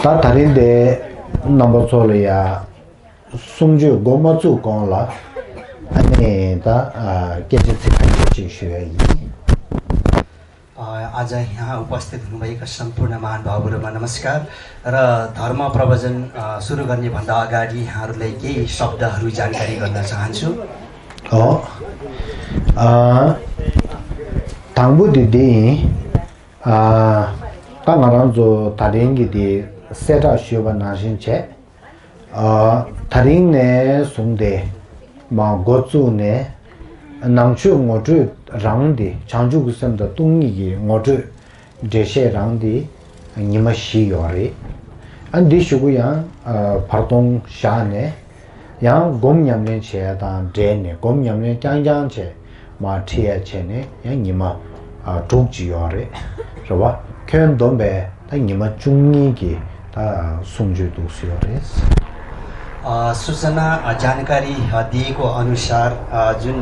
다 다른데 넘버 솔이야 송주 고마주 공라 아니 다 깨지지 같이 쉬어야 आज यहाँ उपस्थित हुनुभएका सम्पूर्ण महानुभावहरूमा नमस्कार र धर्म प्रवचन सुरु गर्ने भन्दा अगाडि यहाँहरूलाई केही शब्दहरू जानकारी गर्न चाहन्छु 당부 디디 강아란조 다링기디 세다 쉬어바 나신체 다링네 송데 마 고츠네 남추 모주 랑디 장주구섬다 뚱이기 모주 제셰 랑디 니마시 요리 안디 슈구야 파동 샤네 양 곰냠네 체다 데네 곰냠네 짱짱체 마티에 체네 양 니마 쪽지 요리 저봐 견dombe 다 니마 중이기 다 송주도 수요레스 सूचना जानकारी दिएको अनुसार जुन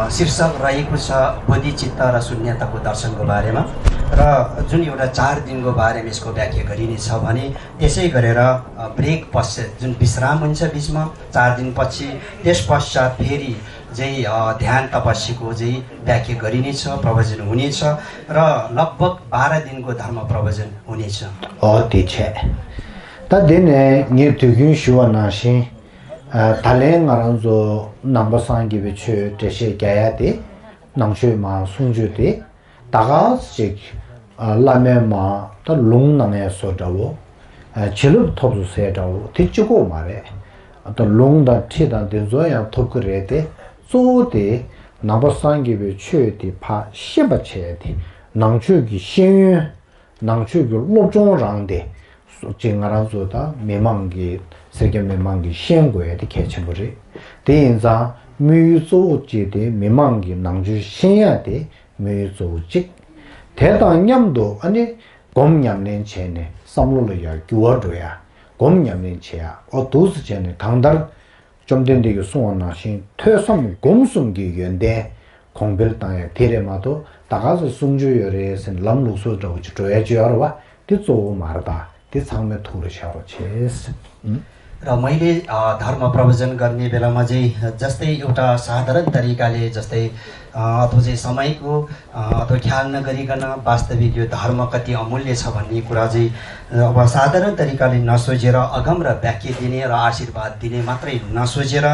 शीर्षक रहेको छ बोधिचित्त र शून्यताको दर्शनको बारेमा र जुन एउटा 4 दिनको बारेमा यसको व्याख्या गरिनेछ भने त्यसै गरेर ब्रेक पश्चात जुन विश्राम हुन्छ बीचमा 4 दिनपछि त्यस पश्चात फेरि चाहिँ ध्यान तपस्याको चाहिँ व्याख्या गरिनेछ प्रवचन हुनेछ र लगभग 12 दिनको धर्म प्रवचन हुनेछ तादेने नितुगिन शुवानाशी तालें आरांजो नंबर सांगी बिचु तेशे गयाते नंशु मा सुंजुते तागासिक लामे मा ता लुंग नने सोदावो चिलुप थोबु सेदावो तिचुको मारे ता लुंग दा थिदा देजो या थोकरेते सोते नंबर सांगी बिचु ति पा शिबचेते नंशुगी शियु नंशुगी लोजों रांदे 징아라조다 메망기 세계 메망기 시행고에 개체물이 대인자 뮤조지데 메망기 낭주 신야데 뮤조직 대단냠도 아니 곰냠낸 체네 삼로로야 교어도야 곰냠낸 체야 어도스 체네 강달 좀 된데요 송원나신 퇴섬 곰숨기 연대 공별 땅에 대레마도 다가서 숨주열에서 람루소도 줘야지 알아봐 뒤쪽 말다 त्यो सामने थोरै छारो छेस र मैले धर्म प्रवचन गर्ने बेलामा चाहिँ जस्तै एउटा साधारण तरिकाले जस्तै अथवा चाहिँ समयको अथवा ख्याल नगरिकन वास्तविक यो धर्म कति अमूल्य छ भन्ने कुरा चाहिँ अब साधारण तरिकाले नसोचेर अगम र व्याख्या दिने र आशीर्वाद दिने मात्रै नसोचेर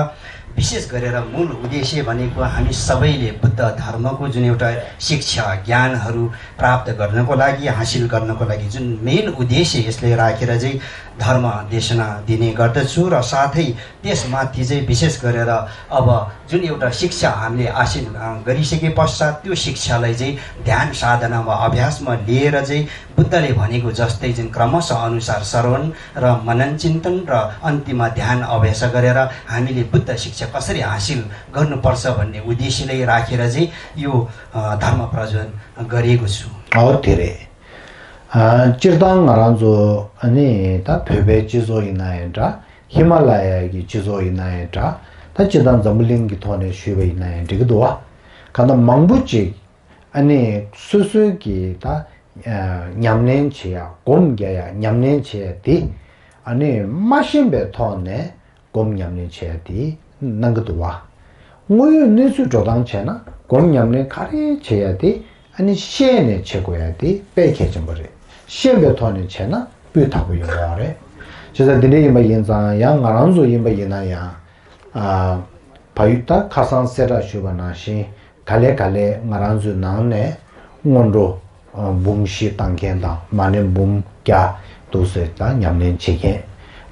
विशेष गरेर मूल उद्देश्य भनेको हामी सबैले बुद्ध धर्मको जुन एउटा शिक्षा ज्ञानहरू प्राप्त गर्नको लागि हासिल गर्नको लागि जुन मेन उद्देश्य यसले राखेर चाहिँ धर्म देशना दिने गर्दछु र साथै त्यसमाथि चाहिँ विशेष गरेर अब जुन एउटा शिक्षा हामीले हासिल गरिसके पश्चात त्यो शिक्षालाई चाहिँ ध्यान साधनामा अभ्यासमा लिएर चाहिँ बुद्धले भनेको जस्तै जुन क्रमशः अनुसार श्रवण र मनन चिन्तन र अन्तिममा ध्यान अभ्यास गरेर हामीले बुद्ध शिक्षा कसरी हासिल गर्नुपर्छ भन्ने उद्देश्यले राखेर चाहिँ यो धर्म प्रवचन गरेको छु धेरै चिर्दाङ आरांजो अनि ता फेबे चिजो इनायटा हिमालयगी चिजो इनायटा ता चिर्दाङ जम्बलिङगी थोने शुबे इनायटा गदवा काना मंगबुची अनि सुसुकी ता 냠낸 치야 곰게야 냠낸 치야디 아니 마신베 토네 곰 냠낸 치야디 난것도 와 뭐요 내수 조당 채나 곰 냠낸 카리 치야디 아니 시에네 채고야디 빼게 좀 버려 시에베 토네 채나 뼈타고 요래 제가 드리기 뭐 인자 양 알아서 임바 이나야 바유타 카산세라 슈바나시 갈레 마란주 나네 원로 봄시 땅견다 많은 봄갸 도세다 냠낸 치게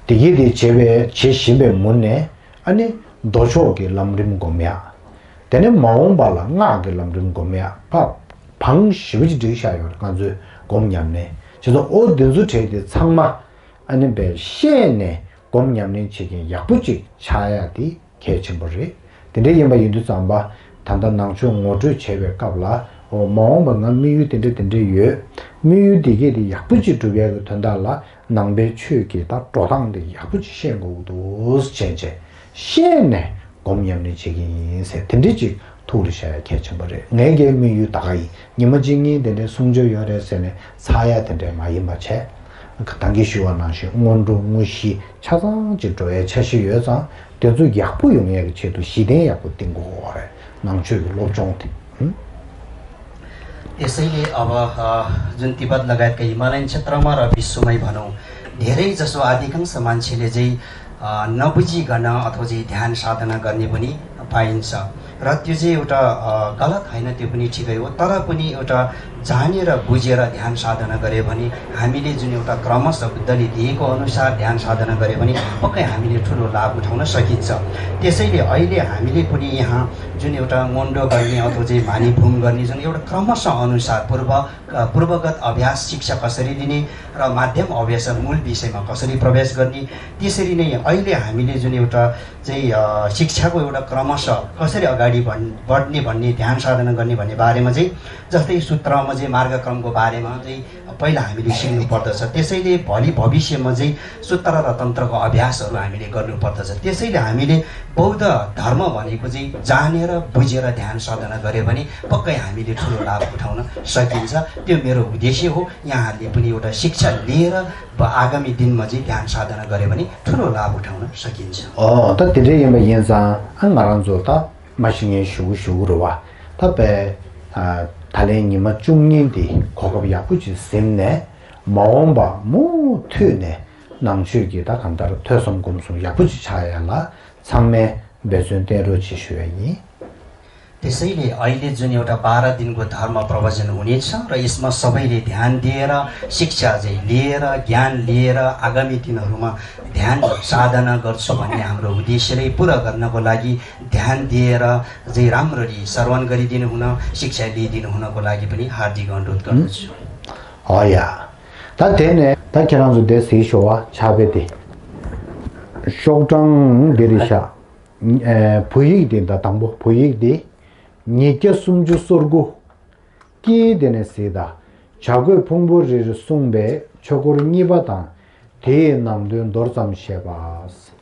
디기디 제베 제시베 문에 아니 도쇼게 람림 고미야 되네 마음발라 나게 람림 고미야 파 방시비지 되셔요 간주 곰냠네 저도 어딘지 제대 상마 아니 배 시에네 곰냠낸 치게 약부지 차야디 개침버리 근데 이마 인도 잠바 단단낭초 모두 제베 갑라 마음은 미유 된데 유 미유 되게디 약부지 두배가 된다라 낭배 추기다 도당데 약부지 신고도 전제 시에네 곰염네 지기세 된지지 도르셔야 개침버리 내게 미유 다가이 니머징이 되네 송조 열에서네 사야 된데 많이 맞체 그 단계 시원하시 원도 무시 차상 지도에 차시 여자 대주 약부 용의 제도 시대 약부 띵고 거래 남주 로종대 त्यसैले अब जुन तिब्बत लगायतका हिमालयन क्षेत्रमा र विश्वमै भनौँ धेरै जसो अधिकांश मान्छेले चाहिँ नबुझिकन अथवा चाहिँ ध्यान साधना गर्ने पनि पाइन्छ र त्यो चाहिँ एउटा गलत होइन त्यो पनि ठिकै हो तर पनि एउटा जानेर बुझेर ध्यान साधना गरे भने हामीले जुन एउटा क्रमशः बुद्धले दिएको अनुसार ध्यान साधना गरे भने पक्कै हामीले ठुलो लाभ उठाउन सकिन्छ त्यसैले अहिले हामीले पनि यहाँ जुन एउटा मोन्डो गर्ने अथवा चाहिँ भानीभूम गर्ने जुन एउटा क्रमशः अनुसार पूर्वगत अभ्यास शिक्षा कसरी दिने र माध्यम अभ्यास मूल विषयमा कसरी प्रवेश गर्ने त्यसरी नै अहिले हामीले जुन एउटा चाहिँ शिक्षाको एउटा क्रमशः कसरी अगाडि बढ्ने भन्ने ध्यान साधना गर्ने भन्ने बारेमा चाहिँ जस्तै सूत्रमा चाहिँ मार्गक्रमको बारेमा चाहिँ पहिला हामीले सिक्नु पर्दछ त्यसैले भोलि भविष्यमा चाहिँ सूत्र र तन्त्रको अभ्यासहरू हामीले गर्नुपर्दछ त्यसैले हामीले बौद्ध धर्म भनेको चाहिँ जानेर बुझेर ध्यान साधना गऱ्यो भने पक्कै हामीले ठुलो लाभ उठाउन सकिन्छ त्यो मेरो उद्देश्य हो यहाँहरूले पनि एउटा शिक्षा लिएर आगामी दिनमा चाहिँ ध्यान साधना गऱ्यो भने ठुलो लाभ उठाउन सकिन्छ त धेरै यमा यन्जा 안가란조 다 마싱에 슈슈르와 답에 달랭이 뭐 중년디 고급 야부지 셈네 마음바 뭐 트네 남주기다 간다로 퇴선 검수 야부지 차야라 참매 매순대로 지슈야니 त्यसैले अहिले जुन एउटा 12 दिनको धर्म प्रवचन हुनेछ र यसमा सबैले ध्यान दिएर शिक्षा चाहिँ लिएर ज्ञान लिएर आगामी दिनहरूमा ध्यान साधना गर्छु भन्ने हाम्रो उद्देश्यलाई पूरा गर्नको लागि ध्यान दिएर चाहिँ राम्ररी श्रवण गरिदिनु हुन शिक्षा लिइदिनु हुनको लागि पनि हार्दिक अनुरोध गर्दछु हया 다 되네 다 계란도 돼서 이쇼와 차베디 쇼정 데리샤 부익이 된다 담보 부익이 니께 숨주 sor고 끼데네세다 자고 풍부를 송배 저거를 니바다 대남도 너잠셰바스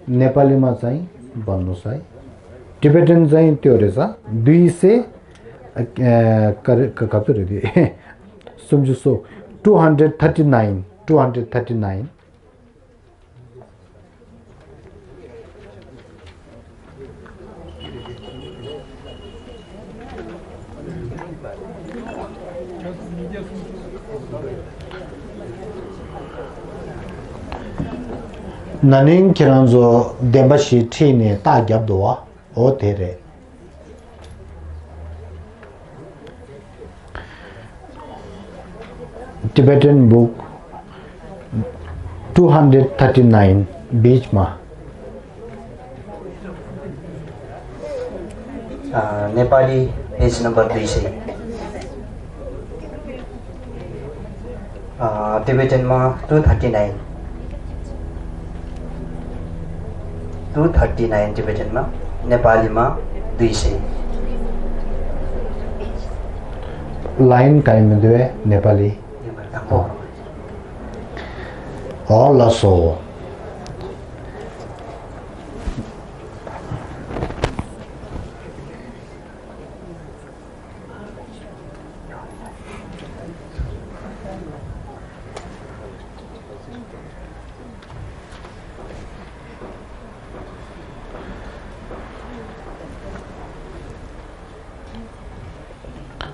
네팔리마 चाहिँ भन्नुस् है टिबेटन चाहिँ त्यो रहेछ 200 कति रे सुम्जुसो 239 나는 기란조 데바시 티네 따갑도와 오테레 Tibetan book 239 बीचमा नेपाली पेज नम्बर 200 टिबेटनमा 239 टिबेटनमा नेपालीमा 200 लाइन काइमदवे Nepali Olaso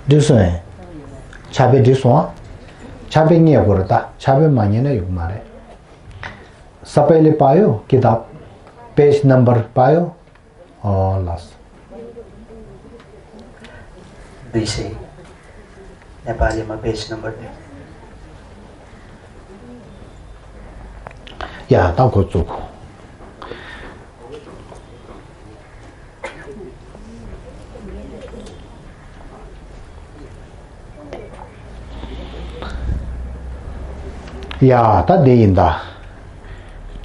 Dusone Chabe duswa Chabe ngiya gorota Chabe manyena yug mare सबैले पायो किताब पेज नम्बर पायो लस 200 नेपालीमा पेज नम्बर या ताको चुक या ता दे인다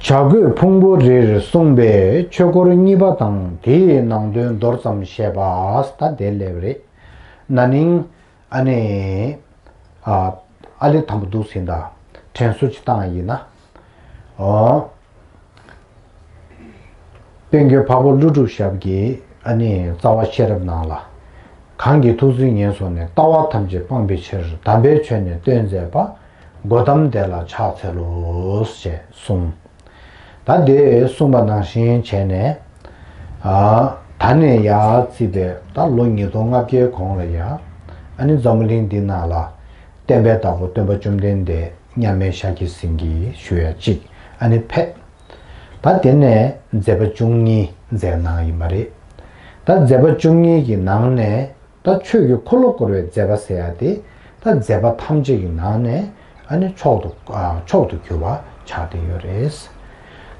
자그 풍부를 송배 최고로 니바당 대낭된 dorsamı 셰바스타 델레브레 나닝 안에 알레 탐두신다 텐수치당이나 뱅게 바보 루루샵기 아니 자와셰럽나라 강기 도주인연손에 따와 탐제 방배처 담배圈된제바 godam de la cha celo se sum ta de sumba na shin chene tane ya zibe ta lo ni do nga pye khong la ya ani zamlin din na la tembe ta bo tembe chum den de nyame sha ki singi shue chi ani phe ta dene zeba chungni ze na i mari ta zeba chungni gi nang ne ta chögy 콜로 거래 zeba seya di ta zeba 탐지 gi nang ne ani chodo 교와 차대 요레스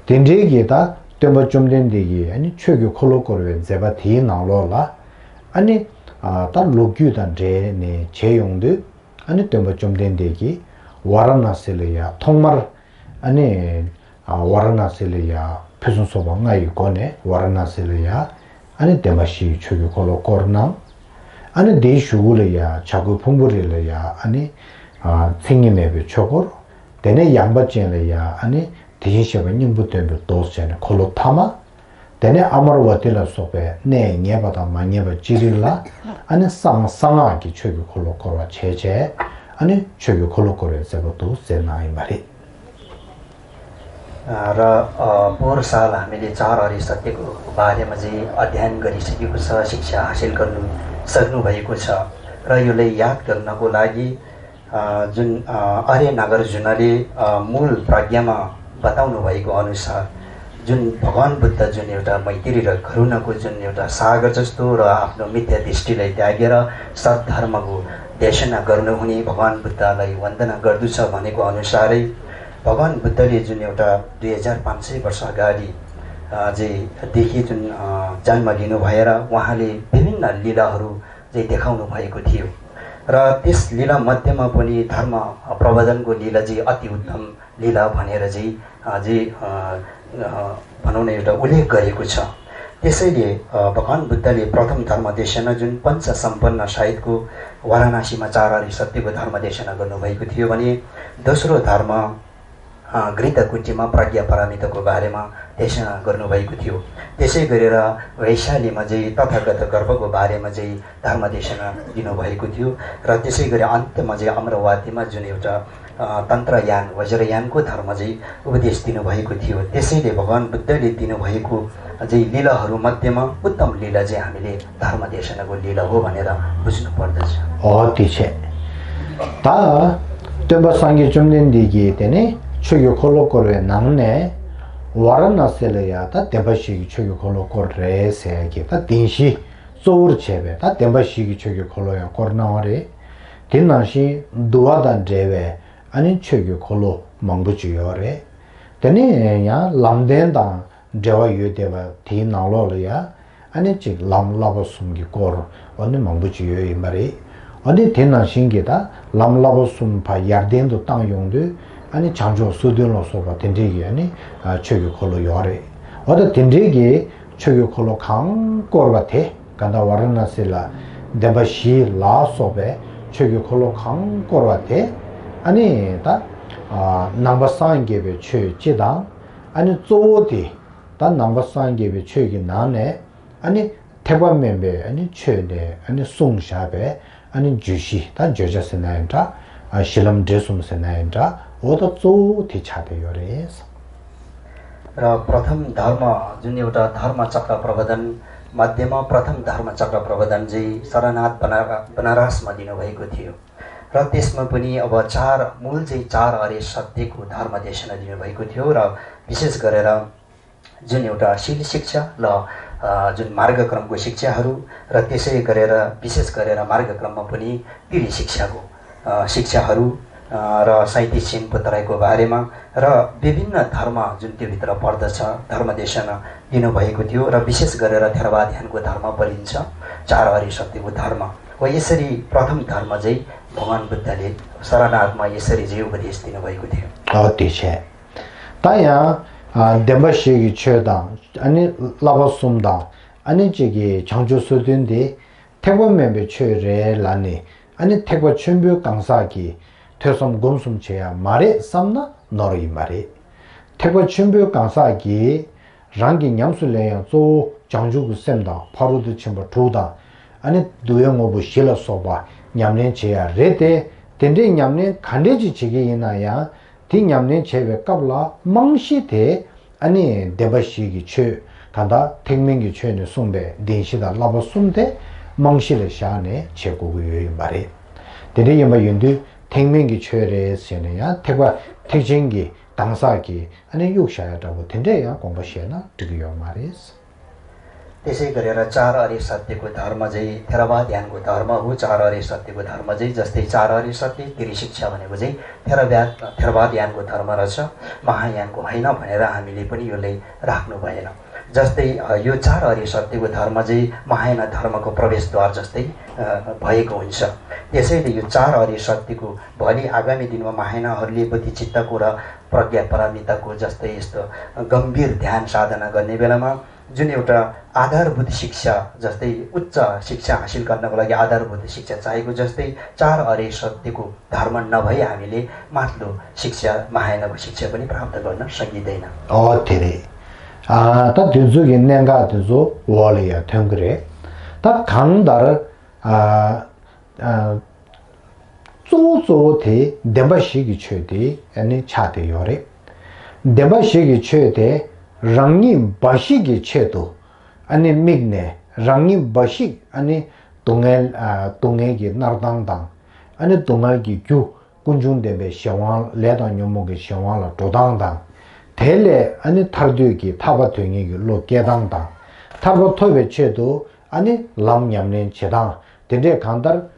딘제기다 temba chumden degi ani chögy 콜로 거래 zeba di nanglola ani ta lokyu dan re ne cheyongdu ani temba chumden degi 와라나실이야 통말 아니 와라나실이야 표준 소방가 있고네 와라나실이야 아니 데마시 추기 콜로 코르나 아니 대슈울이야 자구 풍부리야 아니 생님에 초고 데네 양바진이야 아니 대신셔가 님부터 도스잖아 콜로 타마 데네 아마르와텔라 소베 네 녀바다 마녀바 지릴라 아니 상상하기 추기 콜로 코르와 제제 아니 저기 콜로코레서 또 세나이 말이 र पोहोर साल हामीले 4 हरि सत्यको बारेमा चाहिँ अध्ययन गरिसकेको छ शिक्षा हासिल गर्नु सक्नु भएको छ र यसलाई याद गर्नको लागि जुन आर्य नागार्जुनले मूल प्रज्ञामा बताउनु भएको अनुसार जुन भगवान बुद्ध जुन एउटा मैत्री र करुणाको जुन एउटा सागर जस्तो र आफ्नो मिथ्या दृष्टिलाई त्यागेर सद्धर्मको देशना गर्नुहुने भगवान बुद्धलाई वन्दना गर्दछ भनेको अनुसारै भगवान बुद्धले जुन एउटा 2500 वर्ष अगाडि देखि जुन जन्म लिनु भएर उहाँले विभिन्न लीलाहरू चाहिँ देखाउनु भएको थियो र त्यस लीला मध्येमा पनि धर्म प्रवर्धनको लीला चाहिँ अति उत्तम लीला भनेर चाहिँ भनौँ न एउटा उल्लेख गरेको छ त्यसैले भगवान बुद्धले प्रथम धर्म देशना जुन पञ्च सम्पन्न साहित्यको वाराणसीमा 4 हरि सत्यको धर्म देशना गर्नुभएको थियो भने दोस्रो धर्म गृतकुटीमा प्रज्ञा पारमिताको बारेमा देशना गर्नुभएको थियो त्यसै गरेर वैशालीमा चाहिँ तथागत गर्भको बारेमा चाहिँ धर्म देशना दिनुभएको थियो र त्यसै गरी अन्त्यमा चाहिँ अमरावतीमा जुन एउटा तन्त्रयान वज्रयानको धर्म चाहिँ उपदेश दिनुभएको थियो त्यसैले भगवान बुद्धले दिनुभएको चाहिँ लीलाहरू मध्येमा उत्तम लीला चाहिँ हामीले धर्म देशनाको लीला हो भनेर बुझ्नु पर्दछ 어디체 다 tembasangi chumden digi tene chögy kolokore namne 와라나실이야 다 tembashi chögy kolokore 세기 다 dinshi zour chebe 다 tembashi chögy koloya kornaore dinnashi duwadan drewe 아니 chögy kolo mangbuchiyore tene ya lamdenda dewa yudewa di naloloya 아니 즉 람라보 숨기 걸 어느 망부지요 이 말이 어디 대난 신기다 람라보 숨파 야르덴도 땅용도 아니 장조 수들로서가 된대기 아니 최교 콜로 요래 어디 된대기 최교 콜로 강 거가 돼 간다 와르나실라 데바시 라소베 최교 콜로 강 거가 돼 아니 다 남바상게베 최지당 아니 조디 다 남바상게베 최기 나네 아니 태관 멤버 아니 최대 아니 송샤베 아니 주시 단 저자스나인다 실험 제숨스나인다 오더 조티 차대요레스 र प्रथम धर्म जुन एउटा धर्म चक्र प्रवर्धन मध्यमा प्रथम धर्म चक्र प्रवर्धन चाहिँ शरणाथ बनारसमा दिनुभएको थियो र त्यसमा पनि अब मूल चाहिँ 4 हरि सत्यको धर्म देशना दिनुभएको थियो र विशेष गरेर जुन एउटा शील शिक्षा ल जुन मार्गक्रमको शिक्षाहरू र त्यसै गरेर विशेष गरेर मार्गक्रममा पनि पीढी शिक्षाहरू र 37 चिनपत्राईको बारेमा र विभिन्न धर्म जुन त्यो भित्र पर्दछ धर्म देशना दिनुभएको थियो र विशेष गरेर थेरवादियानको धर्म परिन्छ 4 हरि सत्यको धर्म हो यसरी प्रथम धर्म चाहिँ भगवान बुद्धले शरणार्थमा यसरी चाहिँ उपदेश दिनुभएको थियो 어디체 ताया 데마시기 최다 아니 라바숨다 아니 저기 장주수된데 태권memb에 최레라니 아니 태권 준비 강사기 퇴섬 곰숨 제야 말에 삼나 너리 말에 태권 준비 강사기 랑기 냠술래야 조 장주구 셈다 바로도 침버 두다 아니 두영오부 실어서봐 냠낸 제야 레데 텐데 냠네 간데지 지게 이나야 디 냠네 제베 갑라 망시데 아니 데바시기 최 간다 택명기 최네 송배 딘시다 라바 숨데 망시레 샤네 제고고요 말에 데데 여마 윤디 택명기 최레 세네야 택과 택진기 당사기 아니 욕샤야다고 텐데야 공부시나 드기요 말이스 त्यसै गरेर चार अरे सत्यको धर्म चाहिँ थेरवाद ध्यानको धर्म हो चार अरे सत्यको धर्म चाहिँ जस्तै चार अरे सत्य त्रिशिक्षा भनेको चाहिँ थेरवाद ध्यानको धर्म रहेछ महायानको होइन भनेर हामीले पनि यसलाई राख्नु भएन जस्तै यो चार अरे सत्यको धर्म चाहिँ महायान धर्मको प्रवेशद्वार जस्तै भएको हुन्छ त्यसैले यो चार अरे सत्यको भोलि आगामी दिनमा महायानहरूले बुद्धिचित्तको र प्रज्ञा पारमिताको जस्तै यस्तो गम्भीर ध्यान साधना गर्ने बेलामा जुन एउटा आधारभूत शिक्षा जस्तै उच्च शिक्षा हासिल गर्नको लागि आधारभूत शिक्षा चाहिएको जस्तै चार अरे सत्यको धर्म नभई हामीले माथिल्लो शिक्षा महायानको शिक्षा पनि प्राप्त गर्न सकिँदैन धेरै ता जुजु गिन्नेगा जुजु वालिया थंगरे ता खांदार 쪼쪼테 데바시기 최대 아니 차대 요래 데바시기 최대 랑니 바시기 최도 아니 미그네 랑니 바시 아니 동해기 나르당당 아니 동해기 규 군중대베 샤왕 레단 요목의 샤왕라 도당당 텔레 아니 타르드기 타바퉁이기 로게당당 타바토베 최도 아니 람냠네 제당 데데 간달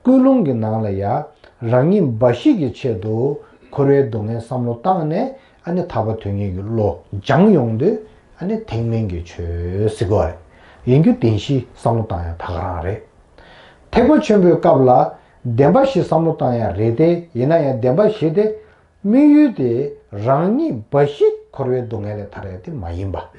꿀ung기 나라야 랑이 바시기 체도 코레 동에 삼로 땅에 아니 타바퉁이기 로 장용데 아니 탱맹기 최스고 인규 딘시 삼로 땅에 다가라래 태고 첨부 갑라 덴바시 삼로 땅에 레데 예나야 덴바시데 미유데 랑이 바시 코레 동에 타래데 마임바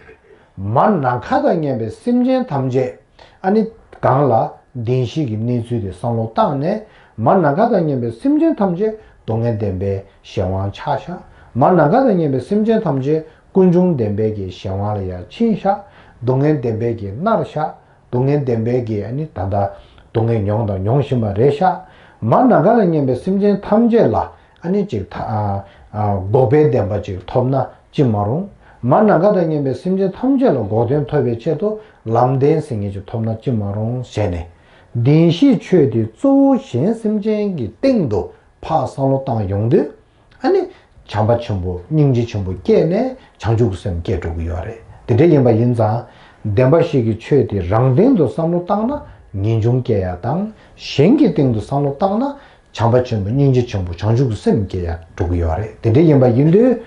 만 나카다냐베 심전 탐제 아니 강라 딘시기 니즈데 삼로 땅에 만 나가다냐베 심전 탐제 동에 덴베 샤왕 차샤 만 나가다냐베 심전 탐제 군중 덴베기 샤왕이야 친샤 동에 덴베기 나르샤 동에 덴베기 아니 다다 동에 용다 용심바 레샤 만 나가다냐베 심전 탐제라 아니 지타 고베 덴바지 톱나 지마롱 만 나가다냐베 심전 탐제로 고덴 토베체도 람덴 생이지 톱나 지마롱 세네 딘시 최대 조신 심전기 땡도 파상로 땅 용데 아니 장바첨부 닝지첨부 깨네 장주구선 깨주고 요래 데데임바 인자 덴바시기 최대 랑den도 상로 땅나 닌중깨야 땅 신기 땡도 상로 땅나 장바첨부 닝지첨부 장주구선 깨야 두고 요래 데데임바 인데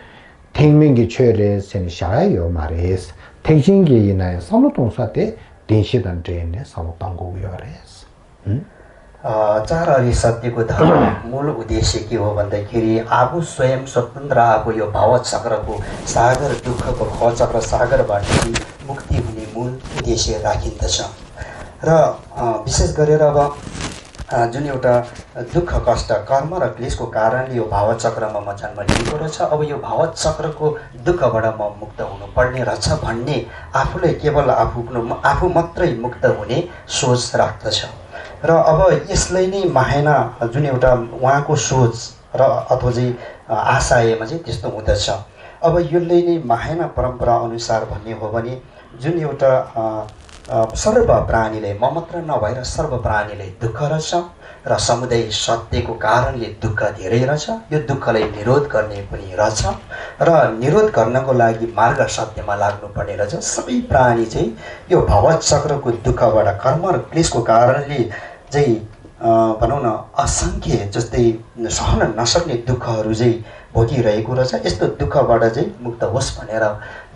탱명기 최대 센샤요 말레스 탱신기 이나의 상로 동사때 딘시단 ट्रेन 상로 땅고 요래 चार अरे सत्यको धर्म मूल उद्देश्य के हो भन्दाखेरि आफू स्वयं स्वतन्त्र आफू यो भाव चक्रको सागर दुःखको भाव चक्र सागरबाट मुक्ति हुने मूल उद्देश्य राखिन्दछ र विशेष गरेर अब जुन एउटा दुःख कष्ट कर्म र क्लेशको कारणले यो भाव चक्रमा म जन्म लिएको रहेछ अब यो भाव चक्रको दुःखबाट म मुक्त हुनुपर्ने रहेछ भन्ने आफूलाई केवल आफू मात्रै मुक्त हुने सोच राख्दछ र अब यसलाई नै माहेना जुन एउटा उहाँको सोच र अथवा चाहिँ आशयमा चाहिँ त्यस्तो हुँदछ अब यसलाई नै माहेना परम्परा अनुसार भन्ने हो भने जुन एउटा सर्व प्राणीले म मात्र नभएर सर्व प्राणीले दुःख रहेछ र समुदाय सत्यको कारणले दुःख धेरै रहेछ यो दुःखलाई निरोध गर्ने पनि रहेछ र निरोध गर्नको लागि मार्ग सत्यमा लाग्नुपर्ने रहेछ सबै प्राणी चाहिँ यो भवचक्रको दुःखबाट कर्म र क्लेशको कारणले चाहिँ भनौँ न असङ्ख्य जस्तै सहन नसक्ने दुःखहरू चाहिँ भोगिरहेको रहेछ यस्तो दुःखबाट चाहिँ मुक्त होस् भनेर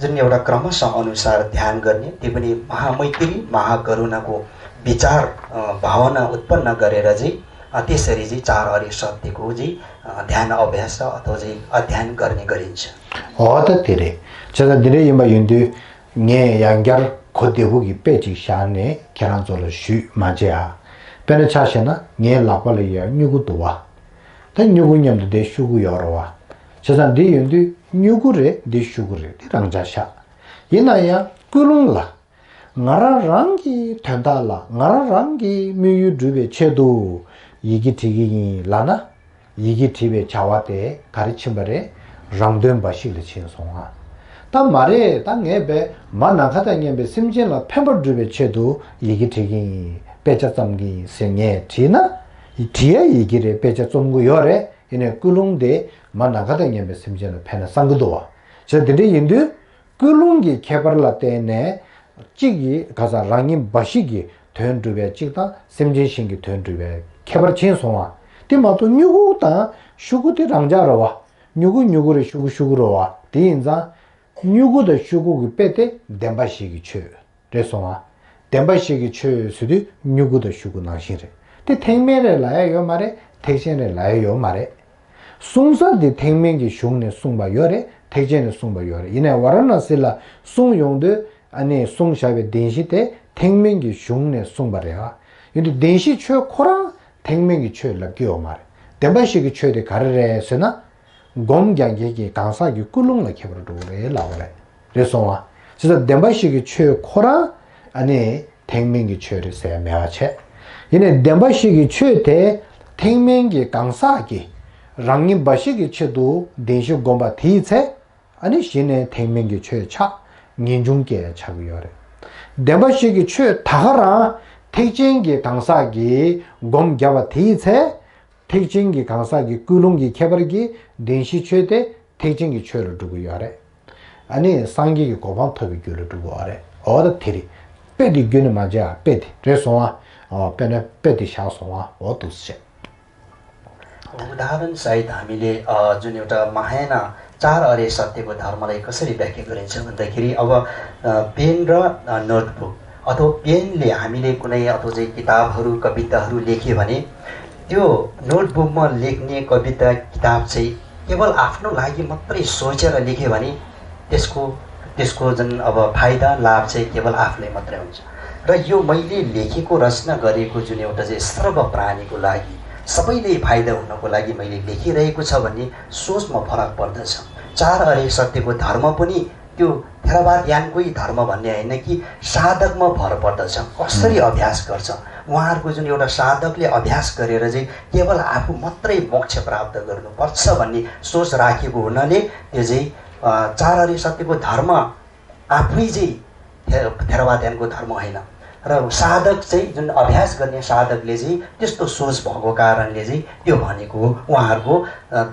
जुन एउटा क्रमशः अनुसार ध्यान गर्ने त्यो पनि महामैत्री महाकरुणाको विचार भावना उत्पन्न गरेर चाहिँ त्यसरी चाहिँ चार अरे सत्यको चाहिँ ध्यान अभ्यास अथवा चाहिँ अध्ययन गर्ने गरिन्छ त धेरै 제가 dire yimba yundu nge yangyar kodehugi pechi shane keranzolo shu majea pene chashena nge lapale ya nyugu duwa ta nyugu nyamdu de shugu yorwa chesan di yundu nyugu re di shugu re di rangjasha yina ya kulungla ngara rangi tendala ngara rangi miyu dhube chedu yigi tigi lana 이기 TV 자와대 가르침벌에 랑된 바식을 친 송아 단 말에 땅에 만나가다니에 심진라 펜버드베 체도 이기 되기 배자점기 생에 지나 이 뒤에 이기를 배자 좀고 요래 이네 꿀롱데 만나가다니에 심진라 펜을 상거도와 저들이 인도 꿀롱기 개발라 때네 찌기 가자 랑인 바식이 된두베 찍다 심진신기 된두베 개발 친 송아 디마도 뉴고다 슈구데 랑자라와 뉴구를 슈구로와 디인자 뉴고의 슈구기 빼때 덴바시기 추 레송아 덴바시기 추스디 뉴고의 슈구 나시레 데 탱메레 라요 말에 대신에 라요 말에 송사디 탱맹기 슝네 송바 요레 대전에 송바 요레 이내 와라나실라 송용데 아니 송샤베 덴시테 탱맹기 슝네 송바래야 근데 덴시 추 코랑 탱맹기 추라 끼오 말 덴바시기 추에 가르레스나 곰경계기 강사기 꿀롱나 개버도래 나오래 그래서 진짜 덴바시기 최 코라 아니 탱맹기 최를 세야 매화체 이네 덴바시기 최대 탱맹기 강사기 랑님 바시기 최도 대시 곰바 티체 아니 신의 탱맹기 최차 민중계 차고요래 덴바시기 최 다가라 택진기 강사기 곰갸바 티체 택진기 강사기 꿀롱기 개버기 denshi chue de tekjingi chue lo dugu yare ani sangi ki goban tobi gyu lo dugu yare oda tiri pedi gyuni maja pedi re songa pedi sha songa o dusche उदाहरण सहित हामीले जुन एउटा महायाना चार अरे सत्यको धर्मलाई कसरी व्याख्या गरिन्छ भन्दाखेरि अब पेन र नोटबुक अथवा पेनले हामीले कुनै अथवा चाहिँ किताबहरू कविताहरू लेख्यो भने त्यो नोटबुकमा लेख्ने कविता किताब चाहिँ केवल आफ्नो लागि मात्रै सोचेर लेख्यो भने त्यसको जुन अब फाइदा लाभ चाहिँ केवल आफूलाई मात्रै हुन्छ र यो मैले लेखेको रचना गरेको जुन एउटा चाहिँ सर्व प्राणीको लागि सबैले फाइदा हुनको लागि मैले लेखिरहेको छ भन्ने सोचमा फरक पर्दछ चार अरे सत्यको धर्म पनि त्यो थेरवादयानकै धर्म भन्ने हैन कि साधकमा भर पर्दछ कसरी अभ्यास गर्छ उहाँहरुको जुन एउटा साधकले अभ्यास गरेर चाहिँ केवल आफू मात्रै मोक्ष प्राप्त गर्नुपर्छ भन्ने सोच राखेको हुनाले त्यो चाहिँ चार अरे सत्यको धर्म आफै चाहिँ थेरवादयानको धर्म हैन र साधक चाहिँ जुन अभ्यास गर्ने साधकले चाहिँ त्यस्तो सोच भएको कारणले चाहिँ त्यो भनेको उहाँहरुको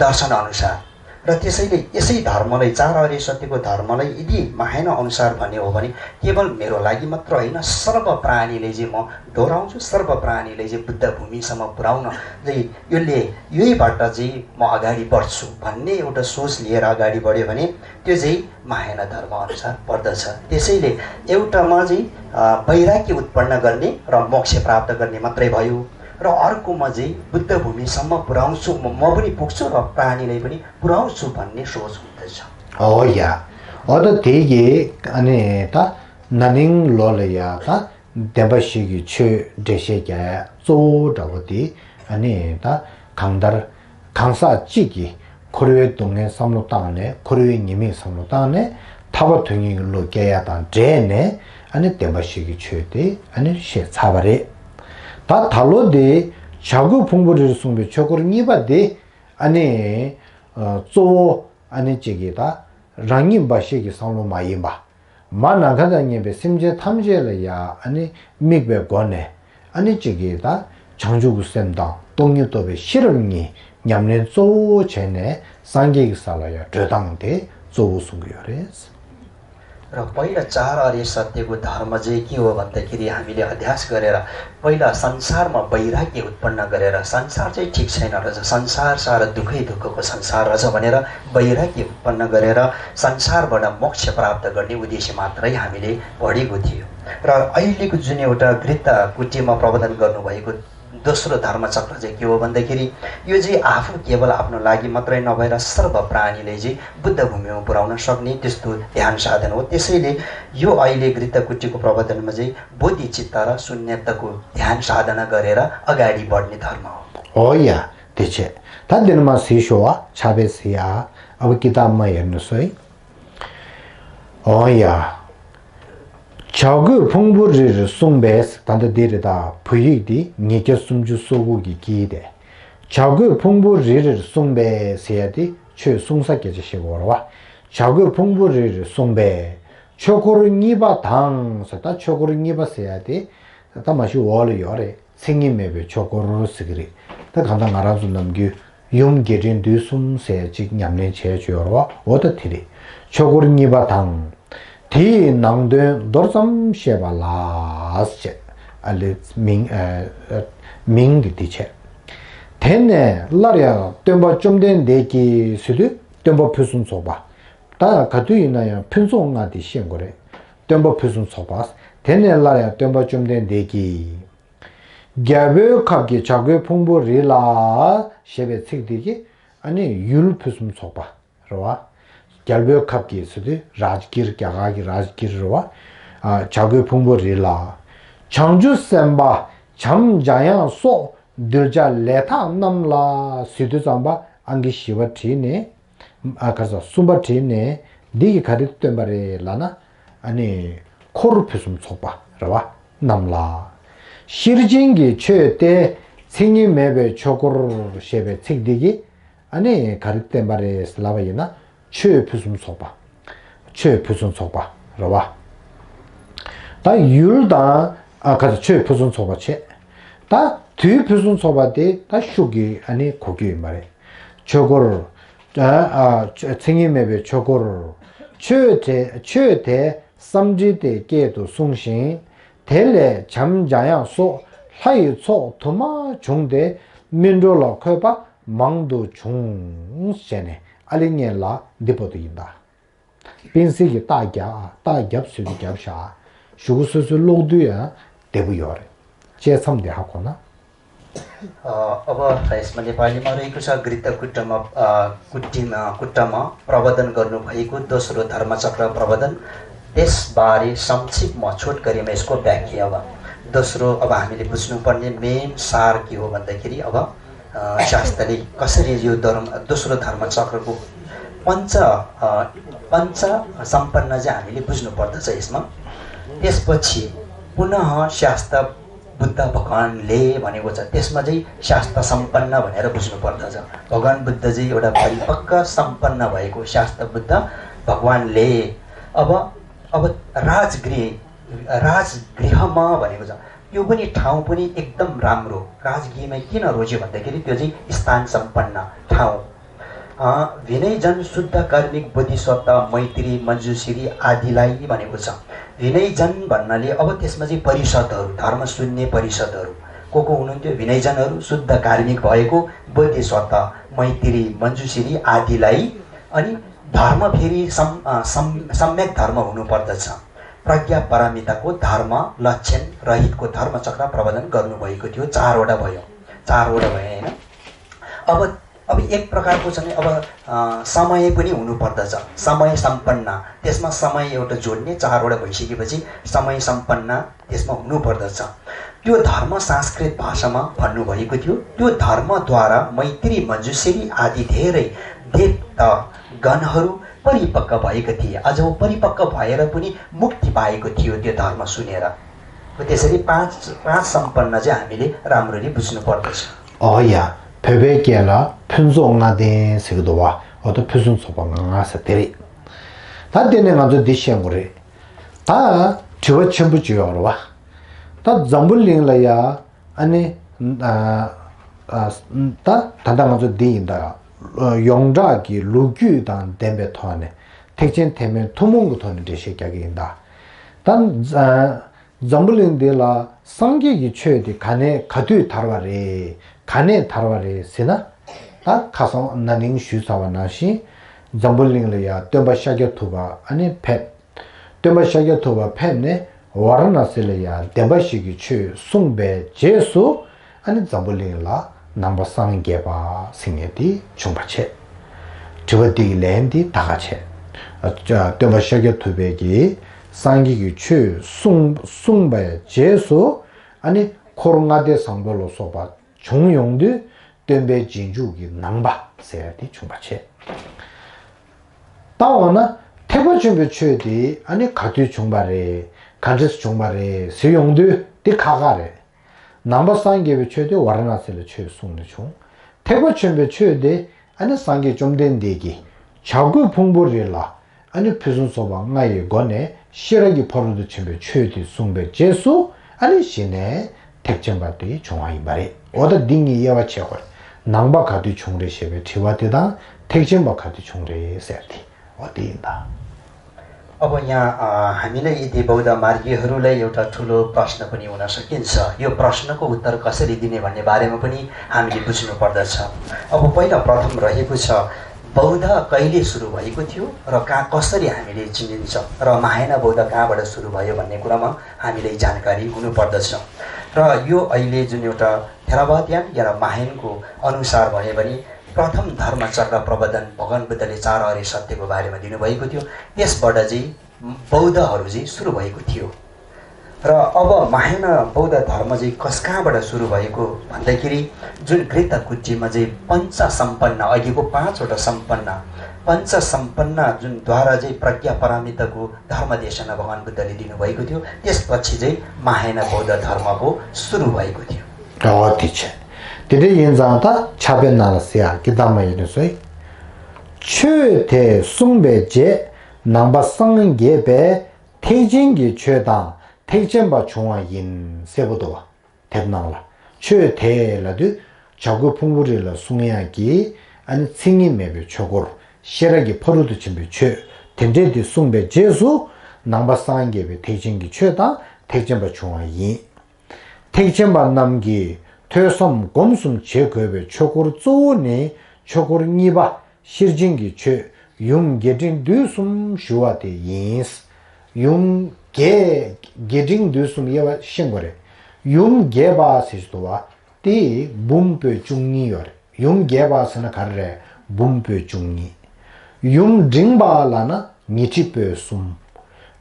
दर्शन अनुसार र त्यसैले यसै धर्मलाई चार अरे सत्यको धर्मलाई यदि महायान अनुसार भन्ने हो भने केवल मेरो लागि मात्र हैन सर्व प्राणीले चाहिँ म दोहोऱ्याउँछु सर्व प्राणीले चाहिँ बुद्ध भूमिसम्म पुर्याउन चाहिँ यहीबाट चाहिँ म अगाडि बढ्छु भन्ने एउटा सोच लिएर अगाडि बढ्यो भने त्यो चाहिँ महायान धर्म अनुसार पर्दछ त्यसैले एउटामा चाहिँ वैराग्य उत्पन्न गर्ने र मोक्ष प्राप्त गर्ने मात्रै भयो र अर्कोमा चाहिँ बुद्ध भूमिसम्म पुर्याउँछु म पनि पुग्छु र प्राणीलाई पनि पुर्याउँछु भन्ने सोच हुँदैछ या अद देगे अनि त ननिङ लोलया त देबसिगी छु देशेगा जो दवति अनि त 강달 강사 찌기 코르웨 동네 삼로땅네 코르웨 님이 삼로땅네 타버 등이로 깨야다 제네 아니 대바시기 최대 아니 시 차바레 다 달로데 자구 풍부를 숨비 저거를 니바데 아니 조 아니 찌기다 랑님 바시기 삼로 마이마 만나가다니베 심제 탐제래야 아니 미베 권네 아니 찌기다 장주구 센다 동료도베 실응이 냠는 조 전에 상계기 살아야 저당대 조우수고요레스 र पहिला चार अरे सत्यको धर्म चाहिँ के हो भन्दाखेरि हामीले अभ्यास गरेर पहिला संसारमा वैराग्य उत्पन्न गरेर संसार चाहिँ ठीक छैन रहेछ संसार सारा दुःखै दुःखको संसार रहेछ भनेर वैराग्य उत्पन्न गरेर संसारबाट मोक्ष प्राप्त गर्ने उद्देश्य मात्रै हामीले पढेको थियो र अहिलेको जुन एउटा गृत्त कुटीमा प्रबन्धन गर्नुभएको दोस्रो धर्मचक्र चाहिँ के हो भन्दाखेरि यो चाहिँ आफू केवल आफ्नो लागि मात्रै नभएर सर्व प्राणीले चाहिँ बुद्ध भूमिमा पुर्याउन सक्ने त्यस्तो ध्यान साधन हो त्यसैले यो अहिले गृत्तकुटीको प्रबन्धनमा चाहिँ बोधिचित्त र शून्यताको ध्यान साधना गरेर अगाडि बढ्ने धर्म हो या त्यसै तदिनमा सिशोवा छाबेसिया अब किताबमा हेर्नुस् है या 저그 풍부를 송베스 단데데다 부이디 니게 숨주 소고기 기대 자고 풍부리를 송배 세야디 최 송사께 지시고와 자고 풍부리를 송배 초코를 니바 당서다 초코를 니바 세야디 다 마시 월을 열에 생님매배 초코를 쓰기리 다 간단 알아서 남기 용계진 뒤숨세 직 냠내 제주어와 어떻게 초코를 니바 당 디낭된 너섬 셰발라스 알레 민디체 테네 라리아 템바 좀된 내기 수도 템바 표준 소바 다 가두이나야 편송아디 시행거래 템바 표준 소바 테네 라리아 템바 좀된 내기 갸베 카기 자괴 풍부 리라 셰베 책디기 아니 율 표준 소바 로와 갸베 카기 수도 라지기르 갸가기 라지기르와 아 자괴 풍부 리라 장주 셈바 잠자양 소 들자 레타 남라 시드잠바 안기 시바티네 아카서 숨바티네 디기 가르트 템바레 라나 아니 코르피숨 소바 라와 남라 시르징기 최대 생님 매베 초고르 셰베 책디기 아니 가르트 템바레 슬라바이나 최피숨 소바 최피숨 소바 라와 다 율다 아카서 최피숨 소바체 다 뒤 표준 소바데 다 슈기 아니 고기 말에 저거를 생님매베 저거를 최대 삼지대 게도 송신 텔레 잠자야 소 하이소 도마 중대 민로라 커바 망도 중세네 알리녜라 디포도인다 빈시기 따갸 따갑수기 갑샤 슈구스스 로드야 대부여래 제3대 하거나 अब यसमा नेपालीमा रहेको छ गृत कुट्टामा प्रवर्धन गर्नुभएको दोस्रो धर्मचक्र प्रवर्धन त्यसबारे संक्षिप्त म छोट गरेमा यसको व्याख्या अब दोस्रो अब हामीले बुझ्नुपर्ने मेन सार के हो भन्दाखेरि अब शास्त्रले कसरी यो दोस्रो धर्मचक्रको पञ्च सम्पन्न चाहिँ हामीले बुझ्नुपर्दछ यसमा त्यसपछि पुनः शास्त्र बुद्ध भगवानले भनेको छ त्यसमा चाहिँ शास्त्र सम्पन्न भनेर बुझ्नु पर्दछ भगवान बुद्ध चाहिँ एउटा परिपक्व सम्पन्न भएको शास्त्र बुद्ध भगवानले अब राजगृहमा भनेको छ यो पनि ठाउँ पनि एकदम राम्रो राजगृहमा किन रोज्यो भन्दाखेरि त्यो चाहिँ स्थान सम्पन्न ठाउँ विनयजन शुद्ध कार्मिक बोधिसत्व मैत्री मञ्जुश्री आदिलाई भनेको छ विनयजन भन्नाले अब त्यसमा चाहिँ परिषदहरू धर्म सुन्ने परिषदहरू को हुनुहुन्थ्यो विनयजनहरू शुद्ध कार्मिक भएको बोधिसत्व मैत्री मञ्जुश्री आदिलाई अनि धर्म फेरि सम्यक धर्म हुनुपर्दछ प्रज्ञा पारमिताको धर्म लक्षण रहितको धर्मचक्र प्रवर्धन गर्नुभएको थियो चारवटा भयो हैन अब एक प्रकारको छ नि अब समय पनि हुनुपर्दछ समय सम्पन्न त्यसमा समय एउटा जोड्ने चारवटा भइसकेपछि समय सम्पन्न त्यसमा हुनुपर्दछ त्यो धर्म संस्कृत भाषामा भन्नुभएको थियो त्यो धर्मद्वारा मैत्री मञ्जुश्री आदि धेरै देवता गणहरू परिपक्व भएका थिए अझ परिपक्व भएर पनि मुक्ति पाएको थियो त्यो धर्म सुनेर त्यसरी पाँच सम्पन्न चाहिँ हामीले राम्ररी बुझ्नु पर्दछ 페베게라 편송나데 세도와 어떤 표준 소방가서 데리 다 되는 아주 디시앙고래 다 저 전부 지어와 다 잠불링라야 아니 다 단단하죠 디인다 용자기 루규단 덴베토네 택진 테면 투몽고 돈이 되시게긴다 단 잠불링데라 상계기 최대 간에 가두 다르바리 간에 다르바리 세나 다 가서 나닝 슈사와나시 잠불링려야 떼바샤게 투바 아니 펫 떼바샤게 투바 펫네 와라나실려야 떼바시기 최 송배 제수 아니 잠불링라 넘버 3게바 생에디 중바체 저디 랜디 다가체 자 떼바샤게 투베기 상기기 최 송배 제수 아니 코로나대 상별로 소바 종용도 덴베 진주기 남바 세야디 중바체 다오나 태보 준비 최디 아니 가디 중발에 간제스 중발에 세용도 디 가가래 남바 상계비 최디 와라나셀 최 송도 중 택바 첨배 최대 아니 상계 좀 된 대기 자구 풍부리라 아니 표준 소방 나의 권에 시라기 버르도 첨배 최대 숭배 제수 아니 신에 택정받기 종아이 말이 어디 딩이 이와 채고 낭바 가디 총례시에 티와티다 택정받 가디 총례 세티 어디인다 अब यहाँ हामीले यदि बौद्ध मार्गीहरूलाई एउटा ठुलो प्रश्न पनि हुन सकिन्छ यो प्रश्नको उत्तर कसरी दिने भन्ने बारेमा पनि हामीले बुझ्नु पर्दछ अब पहिला प्रथम रहेको छ बौद्ध कहिले सुरु भएको थियो र कहाँ कसरी हामीले चिनिन्छ र महायान बौद्ध कहाँबाट सुरु भयो भन्ने कुरामा हामीलाई जानकारी हुनुपर्दछ र यो अहिले जुन एउटा थेरावादियन या महायानको अनुसार भयो भने प्रथम धर्मचक्र प्रबन्धन भगवान बुद्धले 4 हरे सत्यको बारेमा दिनुभएको थियो त्यसबाट चाहिँ बौद्धहरू चाहिँ सुरु भएको थियो र अब महायान बौद्ध धर्म चाहिँ कहाँबाट सुरु भएको भन्दाखेरि जुन गृत कुटीमा चाहिँ पञ्च सम्पन्न अघिको 5वटा पञ्च सम्पन्न जुन द्वारा चाहिँ प्रज्ञा पारमिताको धर्मदेशना भगवान बुद्धले दिनुभएको थियो त्यसपछि चाहिँ महायान बौद्ध धर्मको सुरु भएको थियो Tiri yinzangda chabe nalasya kidama yinisui. Chö te sungbe je nangba sangin gebe tekjingi chö dang tekjenba chungwa yin sebodowa. Tepnangla. Chö te ladu chagu punguri la sungya ki ani tsingi mebe chogor shiragi parudu chimbe chö. Tenze di sungbe je su nangba sangin gebe tekjingi chö dang tekjenba chungwa yin. Tekjenba namgi 퇴섬 검숨 제거베 초고르 쪼니 초고르 니바 시르징기 최 용게딩 뒤숨 슈와데 인스 용게 게딩 뒤숨 예와 셴거레 용게바시스도와 티 붐페 중니여 용게바스나 가르레 붐페 중니 용딩바라나 미치페 숨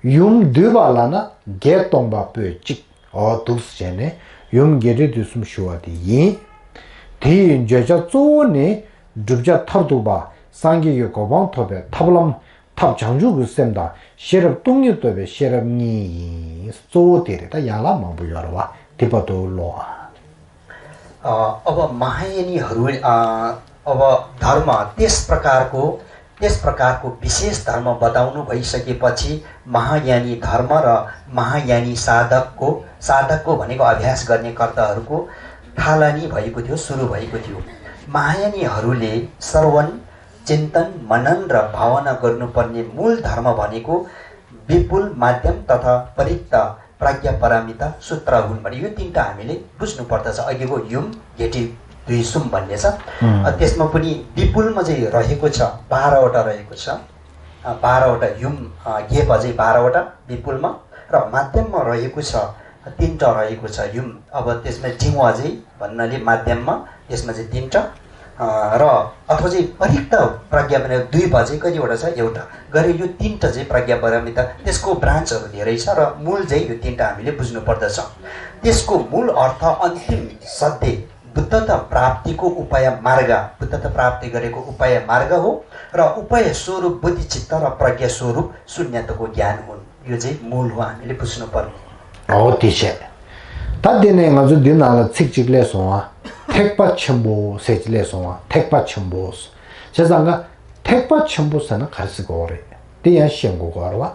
용드바라나 게똥바페 직 어두스제네 용게리 두숨 쇼와디 yin 디 제자 쪼니 줍자 탑도바 상기게 고방 톱에 탑람 탑 장주 그 셈다 셰럽 동유도베 셰럽니 쪼데다 야라 마부여와 디바도 로아 अब महायानीहरू अब धर्म त्यस प्रकारको विशेष धर्म बताउनु भइसकेपछि महायानी धर्म र महायानी साधकको भनेको अभ्यास गर्ने कर्ताहरूको थालनी भएको थियो सुरु भएको थियो महायानीहरूले श्रवण चिन्तन मनन र भावना गर्नुपर्ने मूल धर्म भनेको विपुल माध्यम तथा परिक्त प्रज्ञा पारमिता सूत्र हुन् भने यो तीनटा हामीले बुझ्नु पर्दछ अघिको युम गेटी दुईसुम भन्ने छ त्यसमा पनि विपुलमा चाहिँ रहेको छ 12 वटा रहेको छ 12 वटा युम गेपा चाहिँ 12 वटा विपुलमा र माध्यममा रहेको छ 3टा रहेको छ युम अब त्यसमा ढिङ्वा चाहिँ भन्नाले माध्यममा त्यसमा चाहिँ 3टा र अथवा चाहिँ परिक्त प्रज्ञा भने 2 चाहिँ कतिवटा छ एउटा गरे यो 3टा चाहिँ प्रज्ञा पारमिता त्यसको ब्रान्चहरू धेरै छ र मूल चाहिँ यो 3टा हामीले बुझ्नु पर्दछ त्यसको मूल अर्थ अन्तिम सत्य बुद्धता प्राप्तिको उपाय मार्ग बुद्धता प्राप्ति गरेको उपाय मार्ग हो र उपाय स्वरूप बुद्धि चित्त र प्रज्ञा स्वरूप शून्यताको ज्ञान हुन् यो चाहिँ मूल हो हामीले बुझ्नु पर्ने हो त्यसै तदिने ngaju dinala chikchikle songa thekpa chimbo sechle songa thekpa chimbos chezanga thekpa chimbos na kharsigore tiya shengo gorwa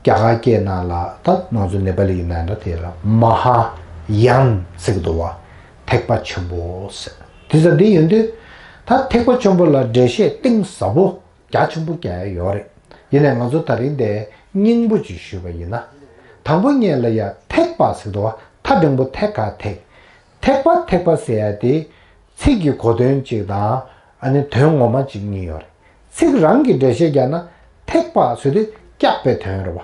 kyaga ke nala tat ngaju nebali na na tela maha yang sigdowa thekpa chimbos tiza di yende ta thekpa chimbola deshe ting sabo kya chimbo kya yore yene ngaju tarinde ningbu ji shuba yina 당분에 라야 택바스도 타등부 택가 택바 세야디 책이 고된지다 아니 대용어만 찍니요 책랑기 대셔잖아 택바스도 깍배 되는 봐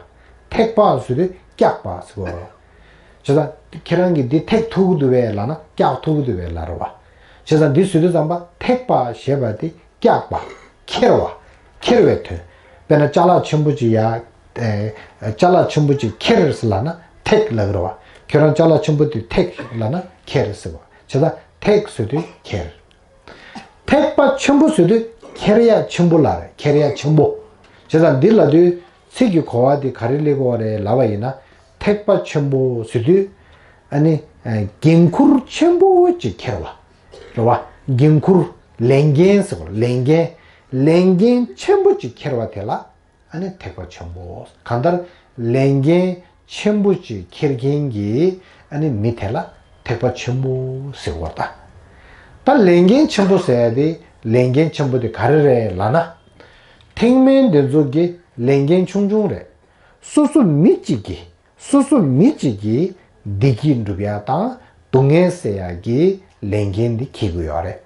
택바스도 깍바스고 제가 계란기 디 택투도 왜라나 깍투도 왜라로 봐 제가 디스도 잠바 택바 셰바디 깍바 캐러웨트 배나 잘라 첨부지야 잘라 첨부지 캐르스라나 택 라그러와 결혼 잘라 첨부지 택라나 캐르스고 제가 택스도 캐르 택바 첨부스도 캐리아 첨부라 캐리아 첨부 제가 딜라도 세기 고아디 가릴레고래 라와이나 택바 첨부스도 아니 긴쿠르 첨부지 캐러와 그러와 ginkur lengen so lengen 첨부지 캐러와텔라 아니 택바 첨부 간달 lengen 첨부지 캐르겐기 아니 미텔라 택바 첨부 세워다 다 lengen 첨부 세야디 lengen 첨부데 가르레 라나 탱멘 데조기 lengen 충중레 수수 미치기 디긴 루비아타 동에세야기 lengen디 기구요레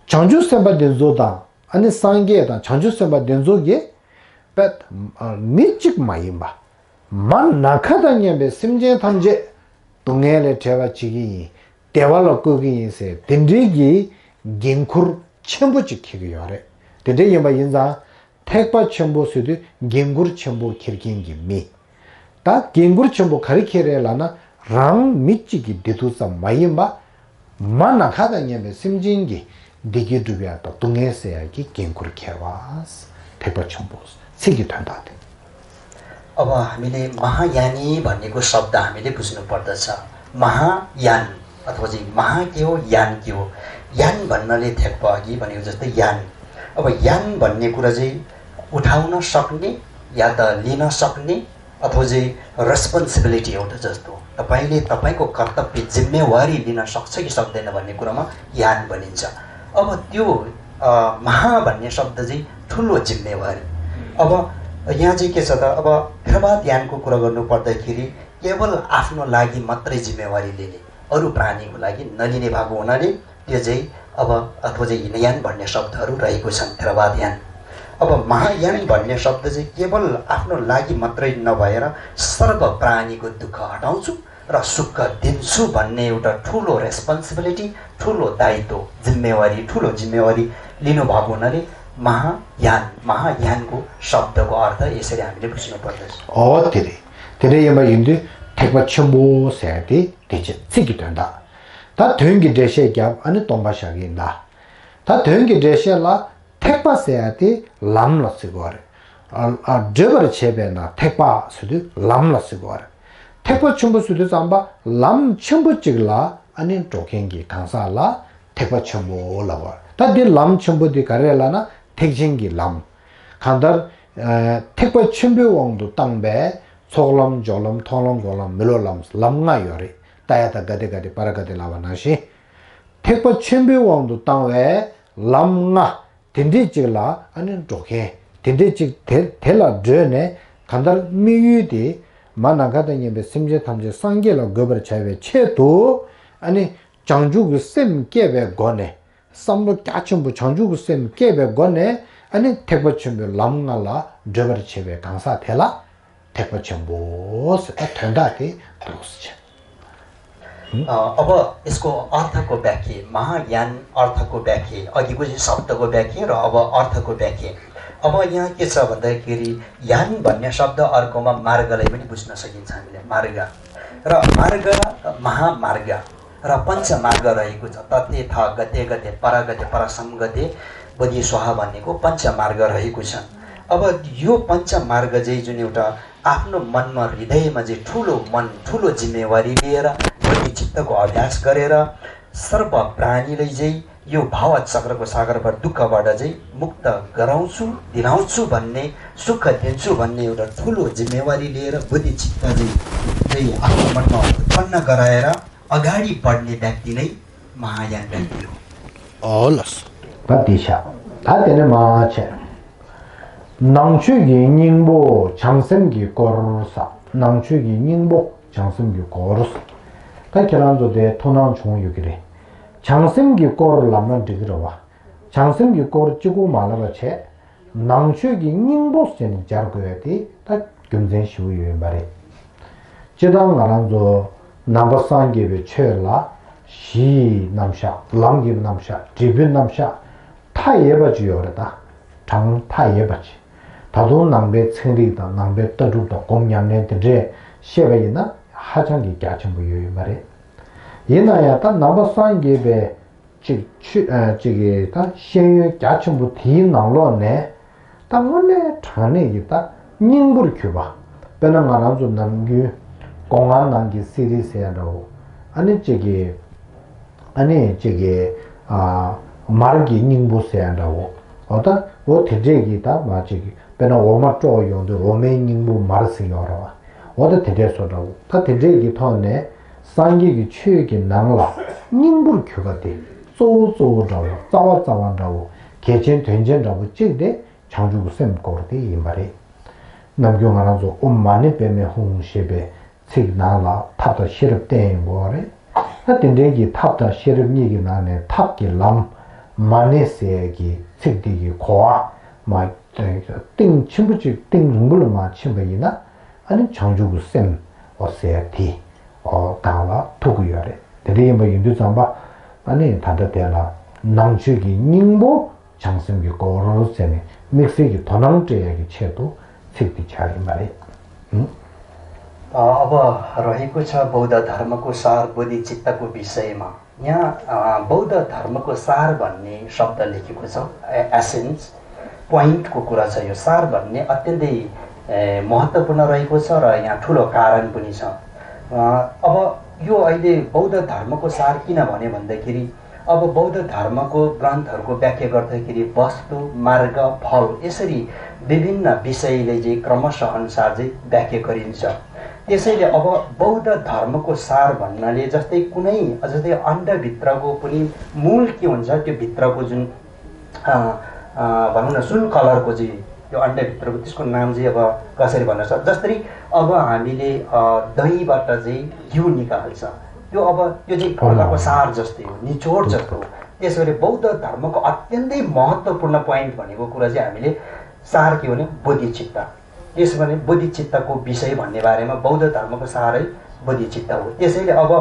장주 셈바 된조다 아니 상게다 장주 셈바 된조게 bat 미직 마임바 만 나카다냐베 심제 탐제 동해레 제와치기 대발로 거기에서 덴디기 겐쿠르 첨부지 키기요레 덴데 예마 인자 택바 첨부스도 겐쿠르 첨부 키르긴기 미다 겐쿠르 첨부 가리케레라나 랑 미치기 데두사 마임바 만 나카다냐베 심진기 디기두비아다 동해세야기 겐쿠르 케와스 택바 첨부스 सिद्धि ठण्डा थे अब हामीले महायानी भन्नेको शब्द हामीले बुझ्नु पर्दछ महायान अथवा चाहिँ महा के हो यान के हो यान भन्नाले ठ्याक्क अघि भनेको जस्तै यान अब यान भन्ने कुरा चाहिँ उठाउन सक्ने या त लिन सक्ने अथवा चाहिँ रेस्पोन्सिबिलिटी एउटा जस्तो तपाईले तपाईको कर्तव्य जिम्मेवारी लिन सक्छ कि सक्दैन भन्ने कुरामा यान भनिन्छ अब त्यो महा भन्ने शब्द चाहिँ ठुलो जिम्मेवारी अब यहाँ चाहिँ के छ त अब फिरबाद यानको कुरा गर्नु पर्दाखेरि केवल आफ्नो लागि मात्रै जिम्मेवारी लिने अरु प्राणीको लागि नलिने भएको हुनाले त्यो चाहिँ अब अथवा चाहिँ हिनयान भन्ने शब्दहरू रहेको छन् फिरबाद यान अब महायान भन्ने शब्द चाहिँ केवल आफ्नो लागि मात्रै नभएर सर्व प्राणीको दुःख हटाउँछु र सुख दिन्छु भन्ने एउटा ठुलो रेस्पोन्सिबिलिटी ठुलो दायित्व ठुलो जिम्मेवारी लिनु भएको हुनाले महायानको शब्दको अर्थ यसरी हामीले बुझ्नु पर्दछ तेरे यमा हिन्दू 택바 첨부 세야디 되지 쓰기 된다 다 된게 되셔야 아니 동바샤긴다 다 된게 되셔라 택바 세야디 람라 쓰고래 아 저버 제베나 택바 수도 람라 쓰고래 택바 첨부 수도 잠바 람 첨부 찍라 아니 도경기 강사라 택바 첨부라고 다디 람 첨부디 가래라나 택진기 람 간다 택바 첨부왕도 땅배 소글람 졸람 통람 골람 밀올람 람가 요리 따야다 가데가데 파라가데 라바나시 택바 첨부왕도 땅외 람가 딘디지라 아니 도게 딘디지 텔라 드네 간다 미유디 만나가다니베 심제 탐제 상계로 거버 차베 체도 아니 장주그 셈 깨베 고네 삼로 까침부 장주그 셈 깨베 고네 아니 택바 첨부 람가라 저버 체베 강사 텔라 택바 첨부 ठण्डाते दोष अब यसको अर्थको व्याख्या महायान अर्थको व्याख्या अघिको चाहिँ शब्दको व्याख्या र अब अर्थको व्याख्या अब यहाँ के छ भन्दाखेरि यान भन्ने शब्द अर्कोमा मार्गलाई पनि बुझ्न सकिन्छ हामीले मार्ग र मार्ग महामार्ग र पञ्चमार्ग रहेको छ तते थ गते गते परगते परसंगते बदि स्वाहा भन्नेको पञ्चमार्ग रहेको छ अब यो पञ्चमार्ग चाहिँ जुन एउटा आफ्नो मनमा हृदयमा चाहिँ ठुलो जिम्मेवारी लिएर बुद्धि चित्तको अभ्यास गरेर सर्व प्राणीलाई चाहिँ यो भाव चक्रको सागरबाट दुःखबाट चाहिँ मुक्त गराउँछु दिलाउँछु भन्ने सुख दिन्छु भन्ने एउटा ठुलो जिम्मेवारी लिएर बुद्धि चित्त चाहिँ आफ्नो मनमा उत्पन्न गराएर अगाडि बढ्ने व्यक्ति नै महायान व्यक्ति हो ओलस पतिशा तातेने माछे 낭추기 닝보 장생기 거르사 낭추기 닝보 장생기 거르사 다케란도데 토난 총유기래 장생기 거르라면 되더라 장생기 거르 찌고 말아봐체 낭추기 닝보스는 자르고야디 다 금전 쉬우요 말에 제당 가란도 남버상게베 최라 시 남샤 랑기 남샤 디빈 남샤 타예바지요라다 장 타예바지 다도 남배 청리다 남배 떠주다 공양내 되제 셰베이나 하장기 가정부 요이 말에 이나야다 남버상게베 지게 다 신유 가정부 뒤나로네 당원에 tran에 있다 닝부를 큐바 배는 가라서 남기 공안 남기 시리스야로 아니 저게 마르기 닝보세한다고 어다 오 대제기다 마지기 배나 오마 쪼용도 오메 닝보 마르스요라 어다 대제소라고 다 대제기 토네 상기기 추기 낭라 닝부 교가데 쪼쪼라고 짜와짜와라고 개진 된전라고 찍대 장주고 셈거데 이 말이 남경하나서 엄마네 빼면 홍시베 책나라 탑다 시럽된 거래 하여튼 탑다 시럽 얘기 나네 탑기 람 마네세기 책디기 고아 띵 침부지 띵 rum불로 마 침베이나 아니 장주고 셈 어세티 다와 토구여래 대리 뭐 인도 잠바 아니 다다대라 남주기 닝보 장심기 고로세네 믹스기 도낭제기 체도 책디 잘 말이 अब रहेको छ बौद्ध धर्मको सार बोधिचित्तको विषयमा यहाँ बौद्ध धर्मको सार भन्ने शब्द लेखेको छ एसेन्स पोइन्टको कुरा छ यो सार भन्ने अत्यन्तै महत्त्वपूर्ण रहेको छ र यहाँ ठुलो कारण पनि छ अब यो अहिले बौद्ध धर्मको सार किन भने भन्दाखेरि अब बौद्ध धर्मको ग्रन्थहरूको व्याख्या गर्दाखेरि वस्तु मार्ग फल यसरी विभिन्न विषयले चाहिँ क्रमशः अनुसार चाहिँ व्याख्या गरिन्छ त्यसैले अब बौद्ध धर्मको सार भन्नाले जस्तै कुनै जस्तै अन्डभित्रको पनि मूल के हुन्छ त्यो भित्रको जुन भनौँ न सुन कलरको चाहिँ त्यो अन्डभित्रको त्यसको नाम चाहिँ अब कसरी भन्न सक्छ जसरी अब हामीले दहीबाट चाहिँ घिउ निकाल्छ त्यो अब त्यो चाहिँ घरको सार जस्तै हो निचोड जस्तो हो त्यसैले बौद्ध धर्मको अत्यन्तै महत्त्वपूर्ण पोइन्ट भनेको कुरा चाहिँ हामीले सार के भने बोधिचित्त त्यसो भने बोधिचित्तको विषय भन्ने बारेमा बौद्ध धर्मको सारै बोधिचित्त हो त्यसैले अब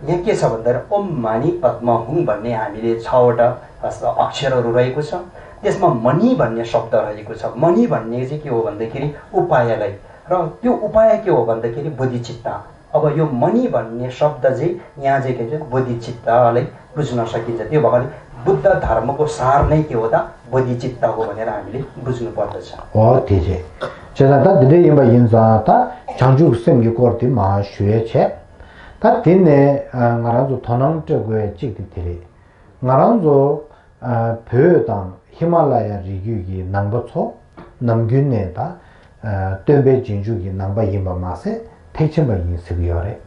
यहाँ के छ भन्दा ओम मानी पद्म हुङ भन्ने हामीले 6 वटा अक्षरहरू रहेको छ त्यसमा मणि भन्ने शब्द रहेको छ मणि भन्ने चाहिँ के हो भन्दाखेरि उपायलाई र त्यो उपाय के हो भन्दाखेरि बोधिचित्त अब यो मणि भन्ने शब्द चाहिँ यहाँ चाहिँ के भन्छ बोधिचित्तलाई बुझ्न सकिन्छ त्यो भएकोले बुद्ध धर्मको सार नै के हो त बोधिचित्त हो भनेर हामीले बुझ्नु पर्दछ हो त्यसै 제가 드레 임바 인자다 장주 생기 거티 마 쉐체 다 딘네 나라도 토낭적에 찍디들이 나라도 벼당 히말라야 리규기 남부초 남균네다 뎨베 진주기 남바 임바 마세 태침바 인습이요래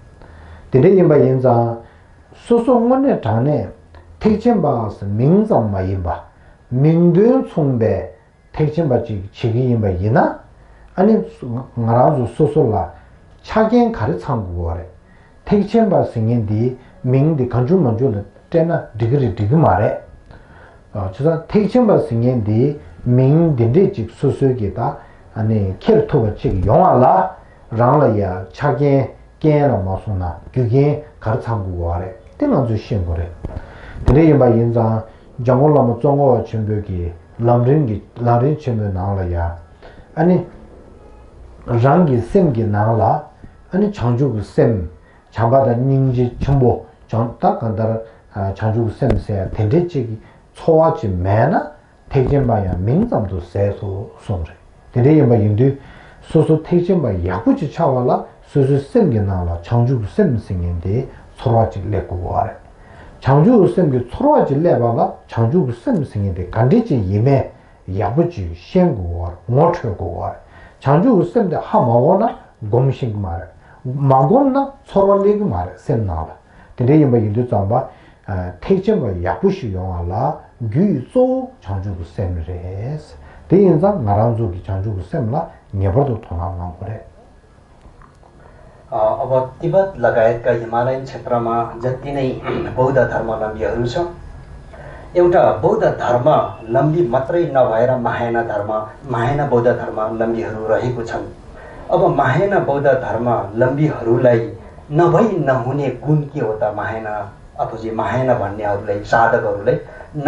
드레 임바 인자 소소문에 장에 태침바스 민정마 임바 민든 총배 태침바 지기 임바 이나 아니 나라도 소소라 차겐 가르창고 거래 택첸바 생인디 민디 간주만주는 때나 디그리 디그 말에 저자 택첸바 생인디 민딘디 직 소소게다 아니 켈토가 직 용알라 랑라야 차겐 깨나 마소나 규게 가르창고 거래 때나 주신 거래 드레이바 인자 정월라모 정어 준비기 람린기 라린 쳔메 나라야 아니 랑기 셈기 나라 아니 장주고 셈 장바다 닝지 첨보 전딱 간다 장주고 셈세 텐데지기 초와지 매나 택진바야 민zam도 세소 손래 데레이바 인도 소소 택진바 야부지 차와라 소소 셈기 나라 장주고 셈생인데 초와지 레고 와래 장주고 셈기 초와지 레바가 장주고 셈생인데 간데지 이메 야부지 셴고 와 못하고 와 장주 웃음데 하마오나 곰싱 말 마곤나 서로리그 말 셈나라 근데 이 뭐도 잡아 태점을 약부시 용하라 규조 장주 웃음레스 대인자 나란조기 장주 웃음라 네버도 통하는 거래 अब तिब्बत लगायतका हिमालयन क्षेत्रमा जति नै बौद्ध धर्मावलम्बीहरू छ एउटा बौद्ध धर्मावलम्बी मात्रै नभएर महायाना बौद्ध धर्मावलम्बीहरू रहेको छन् अब महायाना बौद्ध धर्मावलम्बीहरूलाई नभई नहुने गुण के हो त महायाना अथवा चाहिँ महायाना भन्नेहरूलाई साधकहरूलाई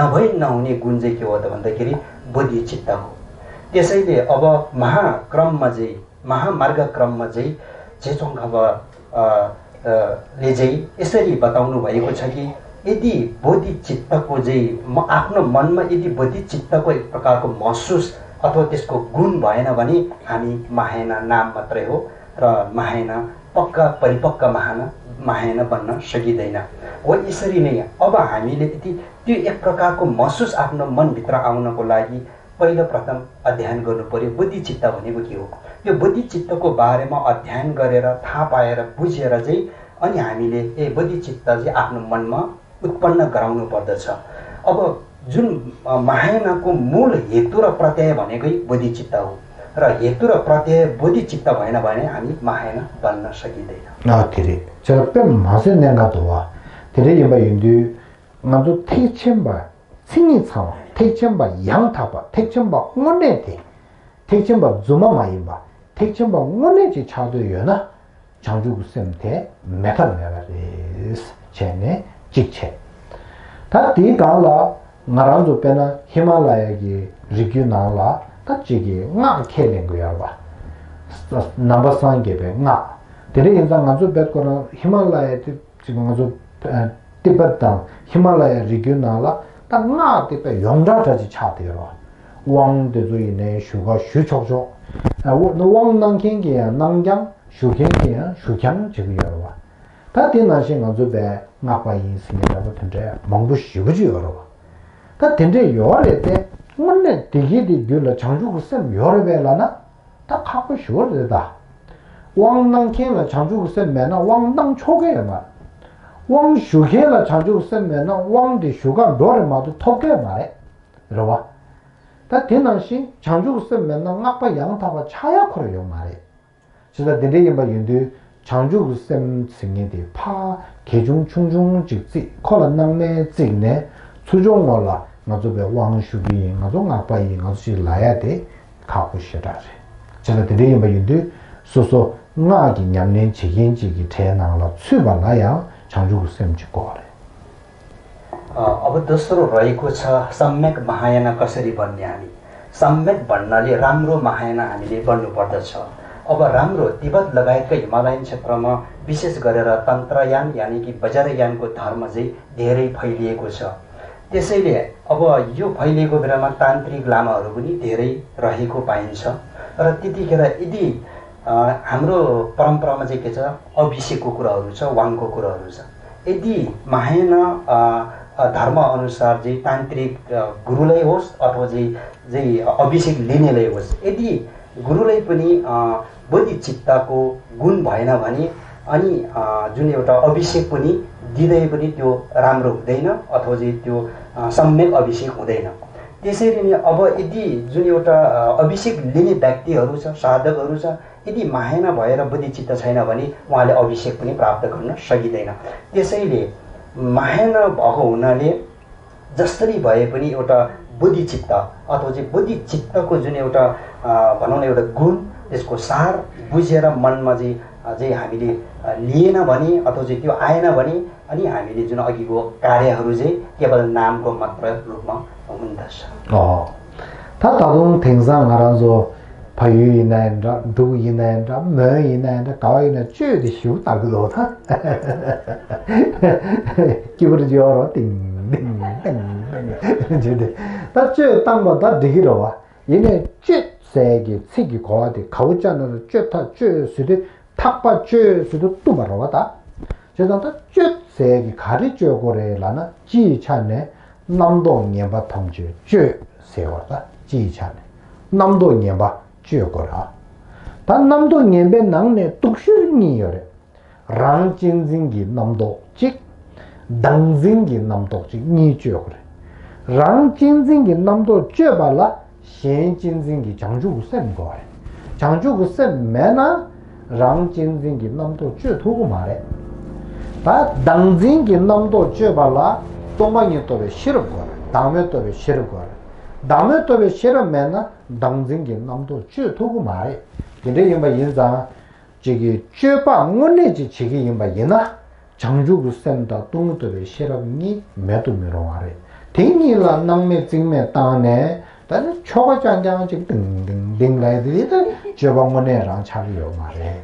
नभई नहुने गुण चाहिँ के हो त भन्दाखेरि बोधिचित्त हो त्यसैले अब महाक्रममा चाहिँ महामार्ग क्रममा चाहिँ ले चाहिँ यसरी बताउनु भएको छ कि यदि बोधिचित्तको चाहिँ आफ्नो मनमा यदि बोधिचित्तको एक प्रकारको महसुस अथवा त्यसको गुण भएन भने हामी महायाना नाम मात्रै हो र महायाना पक्का परिपक्व महायान बन्न सकिँदैन। हो यसरी नै अब हामीले त्यो एक प्रकारको महसुस आफ्नो मनभित्र आउनको लागि पहिलो प्रथम अध्ययन गर्नु पर्यो बुद्धिचित्त भनेको के हो। यो बुद्धिचित्तको बारेमा अध्ययन गरेर थाहा पाएर बुझेर चाहिँ अनि हामीले बुद्धिचित्त चाहिँ आफ्नो मनमा उत्पन्न गराउनु पर्दछ। अब जुन महायानको मूल हेतु र प्रत्यय भनेकै बुद्धिचित्त हो र हेतु र प्रत्यय बुद्धिचित्त भएन भने हामी महायान बन्न सकिँदैन। धेरै 저때 맛을 내가 도와 धेरै यबा युन्दु ngado 택첨바 신이참 택첨바 양타바 택첨바 원내데 택첨바 주마마이바 택첨바 원내지 차도여나 장주구semte 메타메라리스 체네 직체 다 디가라 나라도 페나 히말라야기 리규나라 다치기 나 켈린 거야 봐 나바상게베 나 데레 인상 아주 베거나 히말라야 지금 아주 티베트 히말라야 리규나라 딱나 티베 용자자지 차대로 왕대주의네 슈가 슈초조 왕난kenge야 남경 슈kenge야 슈경 지구여로 봐 다 되나신 아주 배 나빠 인생이라고 된대 멍부 슈부지여로 다 된대 요래때 원래 되게디 줄라 장주고 쌤 요래배라나 다 갖고 쉬어르다 왕난ken가 장주고 쌤매나 왕난 초게야마 왕슈게라 장주고 쌤매나 왕디 슈가 노래마도 토게 말해 들어봐 다 되나신 장주고 쌤매나 나빠 양타가 차야 그래요 말해 진짜 되게 뭐 윤두 장주고 쌤 승인데 파 개중 충중 직지 콜런남네 직네 수종월라 나도 배 왕슈비 나도 아빠이 나도 라야 돼 가고 싶다래 제가 되게 뭐 윤두 소소 나기 냠낸 지긴지기 태어나라 출발나야 장주고 쌤 짓고 그래 अब दोस्रो रहेको छ सम्यक महायान कसरी बन्ने हामी सम्यक भन्नाले राम्रो महायान हामीले बन्नु पर्दछ। अब राम्रो तिब्बत लगायतका हिमालयन क्षेत्रमा विशेष गरेर तन्त्रयान यानी कि वज्रयानको धर्म चाहिँ धेरै फैलिएको छ। त्यसैले अब यो फैलिएको बेलामा तान्त्रिक लामाहरू पनि धेरै रहेको पाइन्छ र त्यतिखेर यदि हाम्रो परम्परामा चाहिँ के छ अभिषेकको कुराहरू छ वाङको कुराहरू छ। यदि महायान धर्म अनुसार चाहिँ तान्त्रिक गुरुलाई होस् अथवा चाहिँ अभिषेक लिनेलाई होस् यदि गुरुलाई पनि बुद्धिचित्तको गुण भएन भने अनि जुन एउटा अभिषेक पनि दिँदै पनि त्यो राम्रो हुँदैन अथवा चाहिँ त्यो सम्यक अभिषेक हुँदैन। त्यसैले नै अब यदि जुन एउटा अभिषेक लिने व्यक्तिहरू छ साधकहरू छ यदि महायान भएर बुद्धिचित्त छैन भने उहाँले अभिषेक पनि प्राप्त गर्न सकिँदैन। त्यसैले महायान भएको हुनाले जसरी भए पनि एउटा बुद्धिचित्त अथवा चाहिँ बुद्धिचित्तको जुन एउटा भनौँ न एउटा गुण त्यसको सार बुझेर मनमा चाहिँ हामीले लिएन भने अथवा चाहिँ त्यो आएन भने अनि हामीले जुन अघिको कार्यहरू चाहिँ केवल नामको मात्र रूपमा हुँदछ। 다다동 땡상 알아서 파유이나인다 두이나인다 머이나인다 가와이나 쥐도 쉬우다고도 기브르지어로 띵띵띵 저데 다쥐 땅보다 되기로 와 얘네 쥐 세기 치기 거하데 가우자는 쥐타 쥐스디 탁바 쥐스도 또 말아 왔다 저한테 쥐 세기 가리쥐 고래라나 지찬네 남도 년바 통지 쥐 세워다 지찬네 남도 년바 쥐거라 단 남도 년배 낭네 뚝슈니여래 랑진진기 남도 직 당진기 남도 직 니쥐거래 랑진진기 남도 쥐발라 신진진기 장주구셈 거래 장주구셈 매나 랑진진기 남도 쥐두고 말해 다 당진기 남도 쥐발라 도망이 또왜 싫어 거래 다음에 또왜 싫어 거래 다음에 또왜 싫으면 당진기 남도 쥐두고 말해 근데 이마 인자 저기 쥐바 원내지 지기 이마 이나 장주구셈다 동도왜 싫으니 매도미로 말해 대니라 남매 증매 땅에 다른 초가장장 지금 등등등 라이들이 저방원에랑 차리요 말해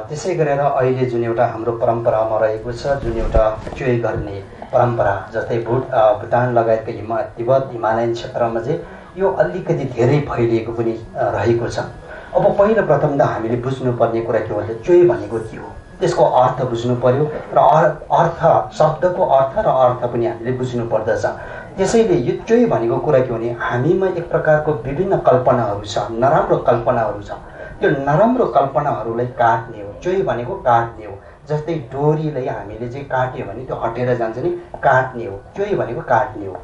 त्यसै गरेर अहिले जुन एउटा हाम्रो परम्परामा रहेको छ जुन एउटा चुइ गर्ने परम्परा जस्तै भुटान लगायतका तिब्बत हिमालयन क्षेत्रमा चाहिँ यो अलिकति धेरै फैलिएको पनि रहेको छ अब पहिलो प्रथम त हामीले बुझ्नुपर्ने कुरा के भन्छ चोय भनेको के हो त्यसको अर्थ बुझ्नु पर्यो र अर्थ शब्दको अर्थ र अर्थ पनि हामीले बुझ्नु पर्दछ त्यसैले यो चोय भनेको कुरा के भने हामीमा एक प्रकारको विभिन्न कल्पनाहरू छ नराम्रो कल्पनाहरू छ त्यो नराम्रो कल्पनाहरूलाई काट्ने हो चोय भनेको काट्ने हो जस्तै डोरीलाई हामीले चाहिँ काट्यो भने त्यो हटेर जान्छ नि काट्ने हो चोय भनेको काट्ने हो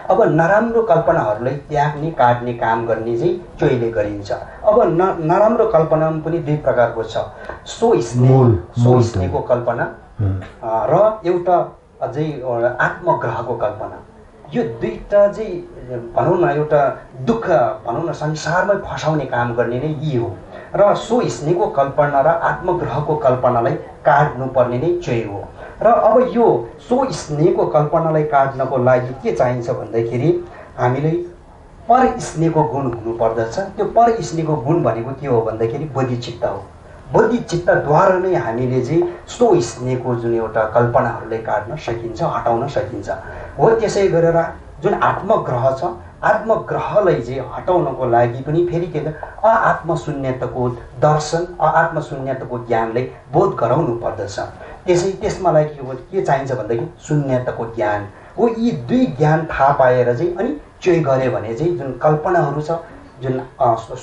अब नराम्रो कल्पनाहरूलाई त्याग्ने काट्ने काम गर्ने चाहिँ चोयले गरिन्छ अब नराम्रो कल्पना पनि दुई प्रकारको छ सोस्नेको कल्पना र एउटा अझै आत्मग्रहको कल्पना यो दुईटा चाहिँ भनौँ न एउटा दुःख भनौँ न संसारमै फसाउने काम गर्ने नै यी हो र सोस्नेको कल्पना र आत्मग्रहको कल्पनालाई काट्नुपर्ने नै चोय हो र अब यो सोस्नेको कल्पनालाई काट्नको लागि के चाहिन्छ भन्दाखेरि हामीले परस्नेको गुण हुनुपर्दछ त्यो परस्नेको गुण भनेको के हो भन्दाखेरि बोधिचित्त हो बोधिचित्तद्वारा नै हामीले चाहिँ सोस्नेको जुन एउटा कल्पनाहरूलाई काट्न सकिन्छ हटाउन सकिन्छ हो त्यसै गरेर जुन आत्मग्रह छ आत्मग्रहलाई चाहिँ हटाउनको लागि पनि फेरि के आत्मशून्यताको दर्शन आत्मशून्यताको ज्ञानलाई बोध गराउनु पर्दछ त्यसमा लागि के चाहिन्छ भन्दाखेरि शून्यताको ज्ञान हो यी दुई ज्ञान थाहा पाएर चाहिँ अनि चोय गरे भने चाहिँ जुन कल्पनाहरू छ जुन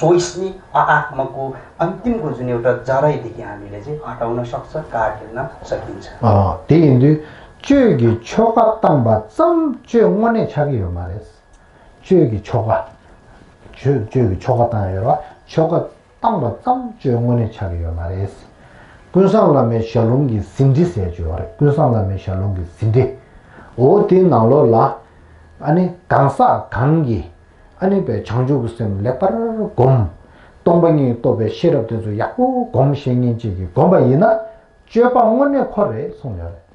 सोस्ने आत्माको अन्तिमको जुन एउटा जराइदेखि हामीले चाहिँ हटाउन सक्छ काट्न सकिन्छ त्यही चोयगी छोका तांबा 점 चोय원에 차기요 말했어 चोयगी छोका तां여라 छोका तांबा 점 चोय원에 차기요 말했어 군상라면 샬롱기 신디세 줘라 군상라면 샬롱기 신디 오디 나로라 아니 강사 강기 아니 배 장주구쌤 레파르 곰 동방이 또배 시럽돼서 약고 곰생인지기 곰바이나 쥐방원에 코레 송열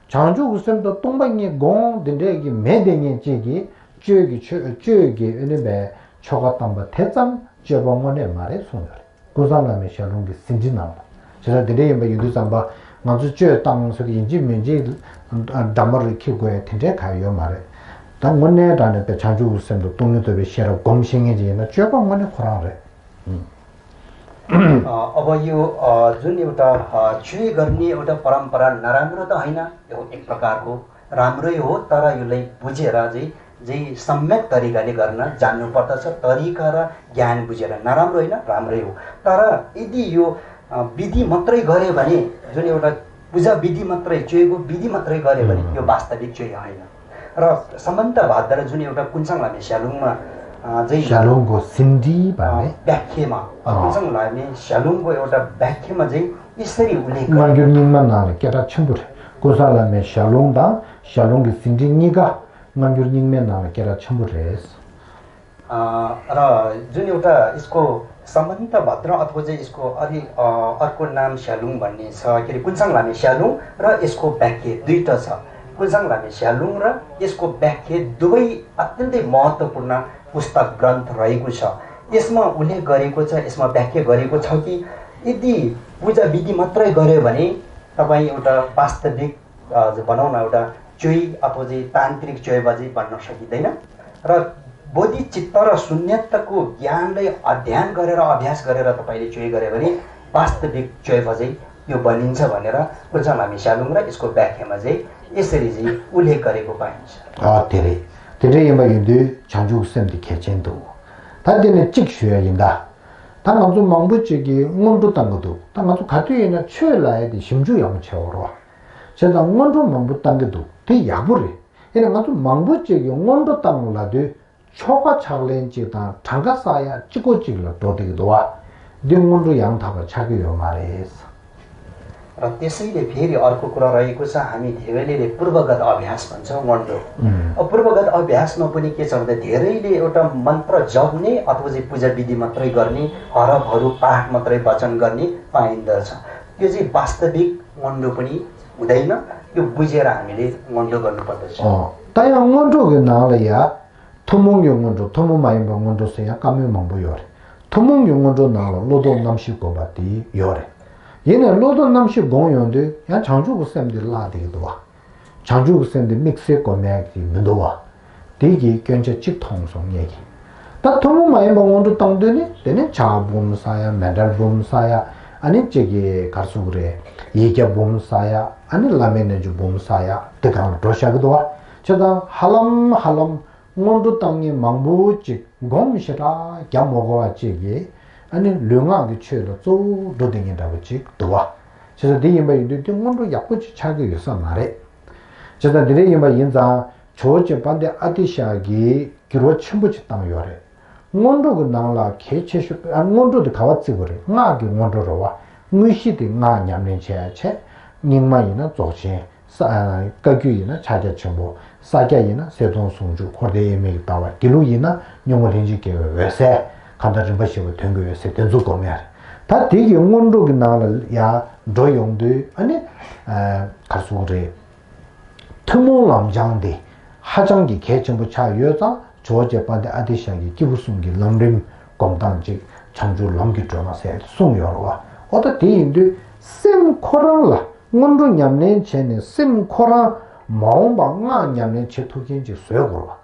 장주구쌤도 동방이 곰 된데기 매댕인지기 쥐기 아니 초가담바 태점 쥐방원에 말에 송열 군상라면 샬롱기 신디나 제가 드레이 뭐 유두삼바 먼저 쥐 땅속에 인지 면지 담을 키고에 텐데 가요 말에 당원에 다는 때 자주 웃음도 동료도 베시라 검생이지나 쥐방원에 코라래 अब यो जुन एउटा चोय गर्ने एउटा परम्परा नराम्रो त हैन यो एक प्रकारको राम्रै हो तर यसलाई बुझेर चाहिँ सम्यक तरिकाले गर्न जान्नु पर्दछ तरिका र ज्ञान बुझेर नराम्रो हैन राम्रै हो तर यदि यो विधि मात्रै गरे भने जुन एउटा पूजा विधि मात्रै चोयको विधि मात्रै गरे भने यो वास्तविक चोय हैन र सम्बन्ध भाद्र जुन एउटा कुञ्चाङ लामे स्यालुङमा 샬롱고 신디 भन्ने व्याख्यामा कुञ्चाङ लामे स्यालुङको एउटा व्याख्यामा चाहिँ यसरी उल्लेख 만규님만 나를 깨라 첨부래 고살라메 샬롱다 샬롱기 신디니가 만규님만 나를 깨라 첨부래 र जुन एउटा यसको सम्बन्ध भद्र अथवा चाहिँ यसको अर्को नाम स्यालुङ भन्ने छ के अरे कुञ्चाङ लामे स्यालुङ र यसको व्याख्या दुईटा छ कुञ्चाङ लामे स्यालुङ र यसको व्याख्या दुवै अत्यन्तै महत्त्वपूर्ण पुस्तक ग्रन्थ रहेको छ यसमा उल्लेख गरेको छ यसमा व्याख्या गरेको छ कि यदि पूजा विधि मात्रै गर्यो भने तपाईँ एउटा वास्तविक भनौँ न एउटा चोय अथवा चाहिँ तान्त्रिक चोयबाजी बन्न सकिँदैन र बोधिचित्त र शून्यताको ज्ञानलाई अध्ययन गरेर अभ्यास गरेर तपाईँले चोय गरे भने वास्तविक चोयबाजी यो बनिन्छ भनेर कुञ्चाङ लामे स्यालुङ र यसको व्याख्यामा चाहिँ यसरी चाहिँ उल्लेख गरेको पाइन्छ धेरै यमबागिन्दु 장주쌤도 개천도 다들은 직수야인다 당한주 망부지기 응원도 당거도 당한주 가두에나 최라에디 심주 영체로 제가 응원도 망부 당게도 대 야부리 얘는 아주 망부지기 응원도 당라도 초가 차렌지다 장가사야 찍고찍을 도되기도 와 능원도 양타가 차기요 말해서 र त्यसैले फेरि अर्को कुरा रहेको छ हामी धेरैले पूर्वगत अभ्यास भन्छौँ मन्डो पूर्वगत अभ्यासमा पनि के छ भन्दा धेरैले एउटा मन्त्र जप्ने अथवा चाहिँ पूजा विधि मात्रै गर्ने हरफहरू पाठ मात्रै वचन गर्ने पाइन्दछ त्यो चाहिँ वास्तविक मन्डो पनि हुँदैन यो बुझेर हामीले मन्डो गर्नुपर्दछ ताई मन्डोको नालया थमुङ मन्डो थमु माइम मन्डो चाहिँ कामे मंबो योरे थमुङ मन्डो नाल लोदो नामसिको बाती योरे 얘는 로도 남시 공연데 야 장주고 쌤들 라디도 와 장주고 쌤들 믹스에 거매기 문도 와 되게 견제 직통성 얘기 다 너무 많이 먹어도 땅되네 되네 자봄사야 메달봄사야 아니 저기 가수 그래 이게 봄사야 아니 라멘주 봄사야 대강 도시하고도 와 저다 할람 원도 땅에 망부지 곰시라 야 먹어와 저기 아니 령하게 쳐도 또 도댕이라고 지 도와 그래서 대인바이도 원도 약고지 차게 있어 말해 저다 대인바 인자 조제 반대 아디샤기 기로 첨부지 땅 요래 원도 그 나라 개체슈 안 원도도 가왔지 그래 나기 원도로 와 무시디 나 냠는 제체 닝마이나 조시 사 가규이나 차제 첨부 사자이나 세동 송주 코데에 메다와 길루이나 용어린지게 왜세 간다진 버시고 된 거에 세된주 고면 다 되게 원도 그 나라 야 도용도 아니 가수래 특모람장대 하장기 개정부 차여자 조제 반대 아디샹기 기부숨기 럼림 공단지 창주 럼기 드라마세 송여와 어디 대인도 셈코랑라 원도 냠낸 전에 셈코랑 마음방아 냠낸 제토긴지 쇠고라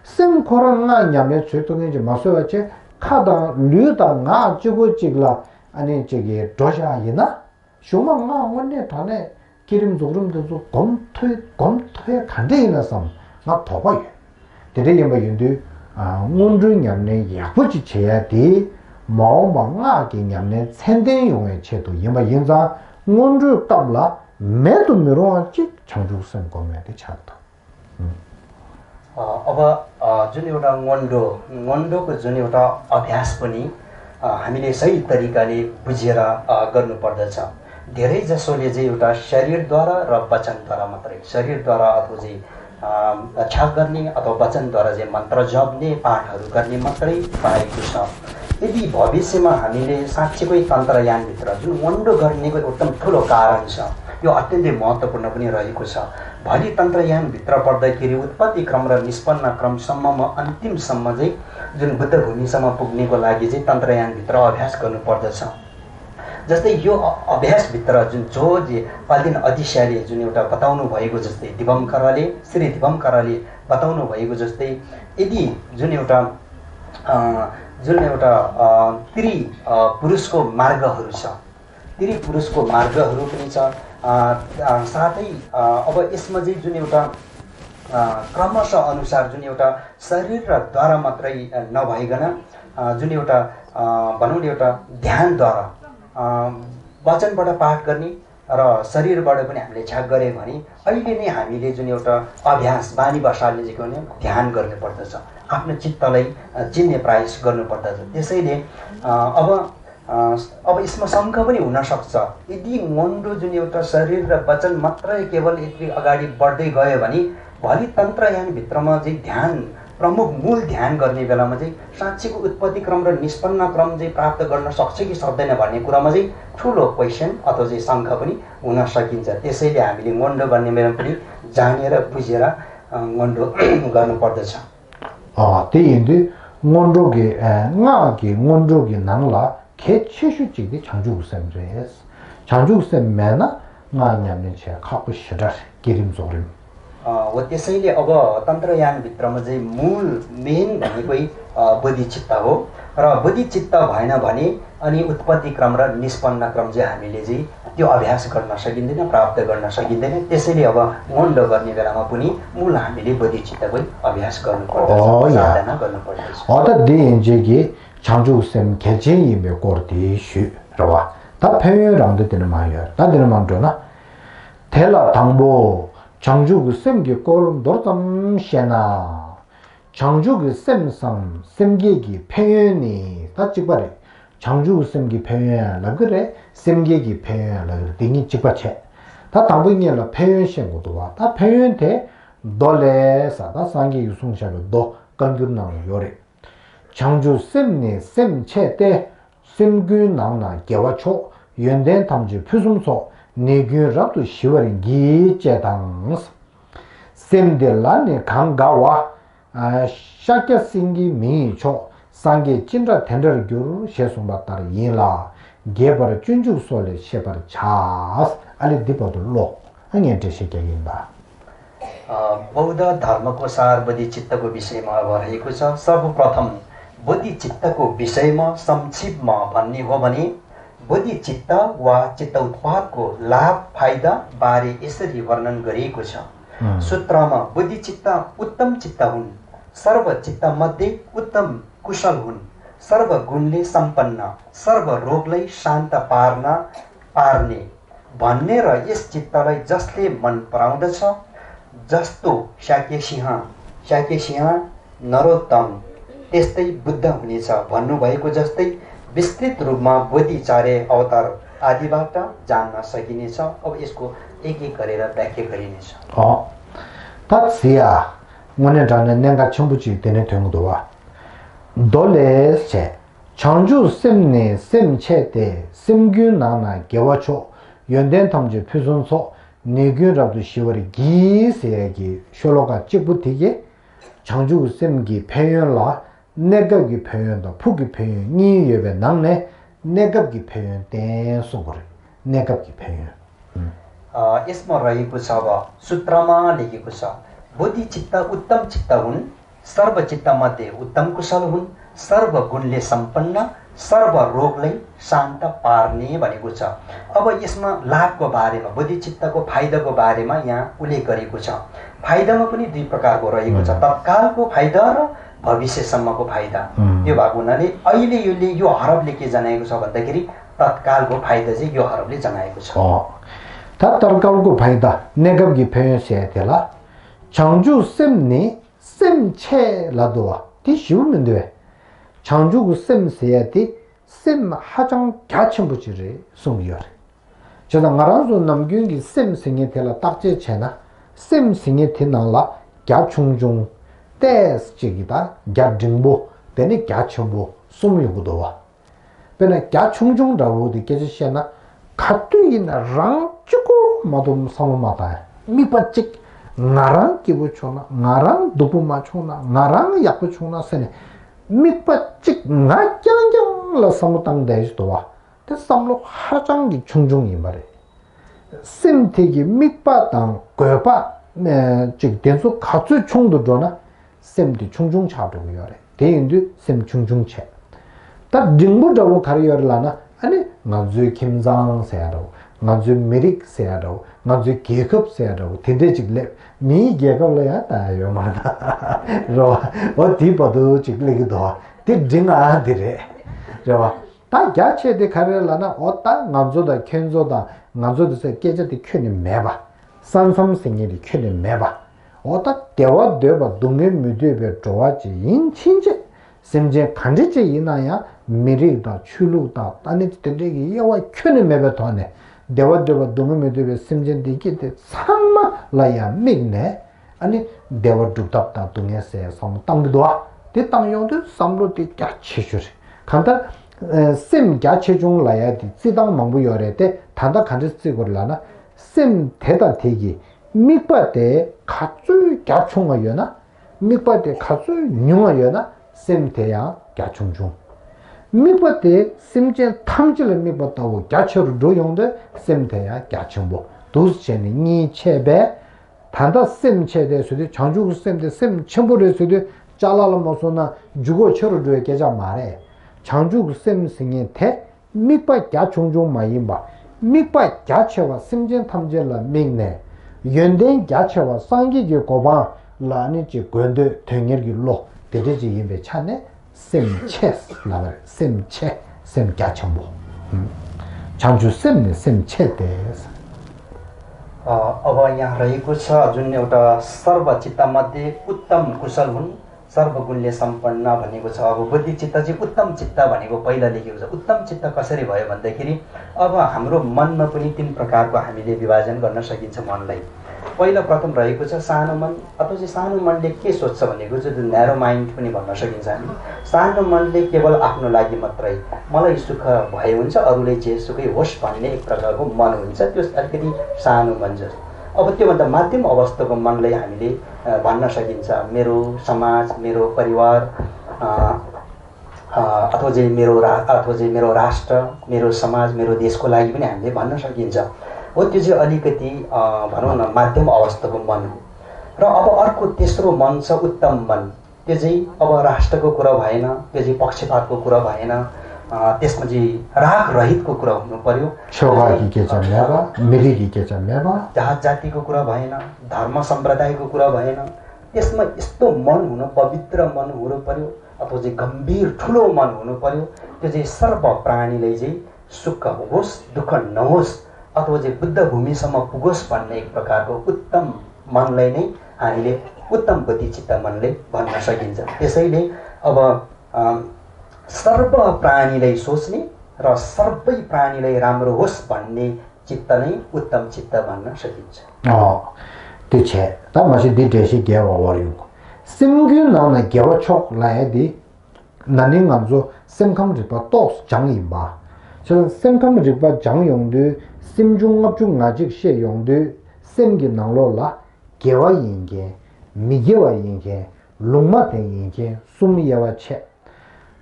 셈코랑 냠낸 제토긴지 마소와체 카다 류다 나 지고 찍라 아니 저기 도샤이나 쇼망아 원내 단에 기름 조름도 검토에 간대이나서 나 더봐요 대대에 뭐 윤도 원주 냠내 약부지 제야 돼 마음방아게 냠내 생대용의 제도 이마 인자 원주 답라 매도 미로한지 창조선 거면에 차다 अब जुन एउटा ngondको जुन एउटा अभ्यास पनि हामीले सही तरिकाले बुझेर गर्नुपर्दछ धेरै जसोले चाहिँ एउटा शरीरद्वारा र वचनद्वारा मात्रै शरीरद्वारा अथवा चाहिँ छाप गर्ने अथवा वचनद्वारा चाहिँ मन्त्र जप्ने पाठहरू गर्ने मात्रै पाएको छ यदि भविष्यमा हामीले साँच्चैकै तन्त्रयानभित्र जुन वन्डो गर्नेको एकदम ठुलो कारण छ यो अत्यन्तै महत्त्वपूर्ण पनि रहेको छ भोलि तन्त्रयानभित्र पर्दाखेरि उत्पत्ति क्रम र निष्पन्न क्रमसम्ममा अन्तिमसम्म चाहिँ जुन बुद्ध भूमिसम्म पुग्नेको लागि चाहिँ तन्त्रयानभित्र अभ्यास गर्नुपर्दछ जस्तै यो अभ्यासभित्र जुन पाल्दिन अदिशाले जुन एउटा बताउनु भएको जस्तै श्री दिवंकरले बताउनु भएको जस्तै यदि जुन एउटा पुरुषको मार्गहरू छ पुरुषको मार्गहरू पनि छ साथै अब यसमा चाहिँ जुन एउटा क्रमशः अनुसार जुन एउटा शरीर र द्वारा मात्रै नभइकन जुन एउटा भनौँ एउटा ध्यानद्वारा वचनबाट पाठ गर्ने र शरीरबाट पनि हामीले छाप गरे भने अहिले नै हामीले जुन एउटा अभ्यास बानी बसाल्ने चाहिँ के भने ध्यान गर्नुपर्दछ आफ्नो चित्तलाई चिन्ने प्रयास गर्नुपर्दछ त्यसैले अब यसमा शङ्का पनि हुन सक्छ यदि वन्डो जुन एउटा शरीर र वचन मात्रै केवल यति अगाडि बढ्दै गयो भने भोलि तन्त्रयानभित्रमा चाहिँ ध्यान प्रमुख मूल ध्यान गर्ने बेलामा चाहिँ साँच्चैको उत्पत्ति क्रम र निष्पन्न क्रम चाहिँ प्राप्त गर्न सक्छ कि सक्दैन भन्ने कुरामा चाहिँ ठुलो क्वेसन अथवा चाहिँ शङ्का पनि हुन सकिन्छ त्यसैले हामीले वन्डो गर्ने बेलामा पनि जानेर बुझेर वन्डो गर्नुपर्दछ त्यही 원조기 낭라 개체슈직이 장주우셈레스 장주우셈매나 나냐면 제가 갖고 싶다 기름소리 त्यसैले अब तन्त्रयानभित्रमा चाहिँ मूल मेन भनेकै बुद्धिचित्त हो र बुद्धिचित्त भएन भने अनि उत्पत्ति क्रम र निष्पन्न क्रम चाहिँ हामीले चाहिँ त्यो अभ्यास गर्न सकिँदैन प्राप्त गर्न सकिँदैन त्यसैले अब वन्डो गर्ने बेलामा पनि मूल हामीले बुद्धिचित्तकै अभ्यास गर्नुपर्छ साधना गर्नुपर्छ अत दिनजेगी 장주우셈 개체임의 꼬르디슈 라와 다 표현랑도 되는 말이야 다 되는 말도나 텔라 당보 장주그 셈게 꼬름 노르담 셴나 장주그 셈상 셈게기 표현이 다 찍바래 장주그 셈기 표현라 그래 셈게기 표현라 그래 등이 찍바체 다 당보이냐라 표현 셴고도 와다 표현대 돌레사 다 상기 유송샤로 도 간근나 요래 장주 셈니 셈체때 셈규나나 개와초 연된 탐주 표숨소 내규라도 시월이 기제당스 셈델라니 강가와 샤케싱기 미초 상게 진짜 텐더를 교로 셰송받다라 인라 개버를 준주소래 셰버 차스 알리 디버들로 항연테 시켜긴다 बौद्ध धर्मको सार बुद्धिचित्तको विषयमा अब रहेको छ सर्वप्रथम बोधिचित्तको विषयमा संक्षिप्तमा भन्ने हो भने बोधिचित्त वा चित्त उत्पादको लाभ फाइदा बारे यसरी वर्णन गरिएको छ। सूत्रमा बोधिचित्त उत्तम चित्त हुन्, सर्व चित्त मध्ये उत्तम कुशल हुन्, सर्व गुणले सम्पन्न, सर्व रोगलाई शान्त पार्ने भन्ने र यस चित्तलाई जसले मन पराउँदछ, जस्तो शाक्यसिंह नरोत्तम त्यस्तै बुद्ध हुनेछ भन्नुभएको जस्तै विस्तृत रूपमा बोधिचार्य अवतार आदिबाट जान्न सकिनेछ। अब यसको एक एक गरेर व्याख्या गरिनेछ। तत्सिया ngone dana nenga chumbuchi tene tengdowa dole che changju semne semche te semgyu nana gewacho yonden tamje pyusunso negyu rabdu shiwari gi seyagi shologa chikbutige changju semgi pyeon la negabgi pyeon da pugi pyeon ni yebe nangne negabgi pyeon ten sungore negabgi pyeon यसमा रहेको छ। अब सूत्रमा लेखेको छ बोधिचित्त उत्तम चित्त हुन्, सर्व चित्त मध्ये उत्तम कुशल हुन्, सर्व गुणले सम्पन्न, सर्व रोगलाई शान्त पार्ने भनेको छ। अब यसमा लाभको बारेमा बोधिचित्तको फाइदाको बारेमा यहाँ उल्लेख गरेको छ। फाइदामा पनि दुई प्रकारको रहेको छ, तत्कालको फाइदा र भविष्यसम्मको फाइदा। यो भएको हुनाले अहिले यो हरफले के जनाएको छ भन्दाखेरि तत्कालको फाइदा चाहिँ यो हरफले जनाएको छ। तत्कालको फाइदा नेगबगी फेसेतेला 창주 셈니 셈체 라도와 디슈면데 창주고 셈세야디 셈 하장 갸침부지를 송이여 저다 나라도 남균기 셈생에 tel라 딱제 채나 셈생에 테나라 갸충중 떼스지기다 갸딩보 되니 갸침보 송이고도와 베나 갸충중라고 느껴지시나 가뚜이나 랑쭈고 마돔 사모마다 미빠찍 나랑 기부초나 나랑 도부마초나 나랑 약부초나 세네 밑바찍 나짱짱라 사무땅대지도와 대삼로 하장기 충중이 말해 셈태기 밑바땅 거바 네 즉 denso 가주 총도잖아 셈디 충중 차도고 요래 대인도 셈 충중체 딱 징부다고 가려라나 아니 나주 김장 세야로 나주 메릭 세야로 나주 계급 세야로 대대직래 미 계급래야 다요 마다 로 어디 봐도 직래기도 대징아들에 저 다 야체데 가려라나 어따 나주다 켄조다 나주도서 깨져도 큐니 매봐 산삼생일이 큐니 매봐 어따 대화 되바 동네 미드에 좋아지 인친제 심제 간지제 이나야 미리다 출루다 아니 때되기 여와 큐니 매봐 더네 대화 동네 미드에 심제데 이게 상마 라야 미네 아니 대화 두답다 동네세 성 땅도와 대땅용도 삼로디 까치슈리 간다 셈 갸체중 라야디 지당 망부 요래데 단다 간지 쓰고라나 셈 대다 대기 밑바데 가주 갸총어요나 밑바데 가주 뇽어요나 셈 대야 갸총중 밑바데 셈제 탐질 밑바다고 갸처로 로용데 셈 대야 갸총보 도스체니 니 체베 단다 셈 체대수도 장주구 셈데 셈 첨보레수도 잘라라 모소나 주고 처로 줘야 계자 말해 장주구 셈승의 대 밑바 갸총중 마이바 밑바 갸체와 심진 탐젤라 밍네 연된 갸체와 상기기 고바 라니지 권데 탱열기로 되지 임베 차네 셈체스 라라 셈체 셈 갸총보 장주 셈네 셈체데스 अब यहाँ रहेको छ जुन एउटा सर्वचित्तमध्ये उत्तम कुशल हुन् सर्वगुणले सम्पन्न भनेको छ। अब बुद्धिचित्त चाहिँ उत्तम चित्त भनेको पहिला लेखेको छ। उत्तम चित्त कसरी भयो भन्दाखेरि अब हाम्रो मनमा पनि तीन प्रकारको हामीले विभाजन गर्न सकिन्छ मनलाई। पहिला प्रथम रहेको छ सानो मन अथवा चाहिँ सानो मनले के सोच्छ भनेको चाहिँ न्यारो माइन्ड पनि भन्न सकिन्छ हामी। सानो मनले केवल आफ्नो लागि मात्रै मलाई सुख भए हुन्छ अरूले जे सुखै होस् भन्ने एक प्रकारको मन हुन्छ, त्यो अलिकति सानो मन जस्तो। अब त्योभन्दा माध्यम अवस्थाको मनलाई हामीले भन्न सकिन्छ मेरो समाज मेरो परिवार अथवा चाहिँ मेरो राष्ट्र मेरो समाज मेरो देशको लागि पनि हामीले भन्न सकिन्छ। हो त्यो चाहिँ अलिकति भनौँ न माध्यम अवस्थाको मन हो। र अब अर्को तेस्रो मन छ उत्तम मन। त्यो चाहिँ अब राष्ट्रको कुरा भएन, त्यो चाहिँ पक्षपातको कुरा भएन, त्यसमा चाहिँ राग रहितको कुरा हुनु पर्यो, जात जातिको कुरा भएन, धर्म सम्प्रदायको कुरा भएन, त्यसमा यस्तो मन हुनु, पवित्र मन हुनु पर्यो अथवा चाहिँ गम्भीर ठुलो मन हुनु पर्यो। त्यो चाहिँ सर्व प्राणीले चाहिँ सुख होस् दुःख नहोस् अथवा चाहिँ बुद्ध भूमिसम्म पुगोस् भन्ने एक प्रकारको उत्तम मनलाई नै हामीले उत्तम बुद्धिचित्त मनले भन्न सकिन्छ। त्यसैले अब सर्व प्राणीलाई सोच्ने र सबै प्राणीलाई राम्रो होस् भन्ने चित्त नै उत्तम चित्त भन्न सकिन्छ। त्यो छ त मसी दिटेसी गेवा वरिउ सिमगु नन गेवा छोक लाएदि ननि ngам조 semkham ripa tos jangi ba so semkham ripa jang yongdu simjung ngapju ngajik she yongdu semgi nanglo la gewa yinge migewa yinge lungma pe yinge sumi yawa che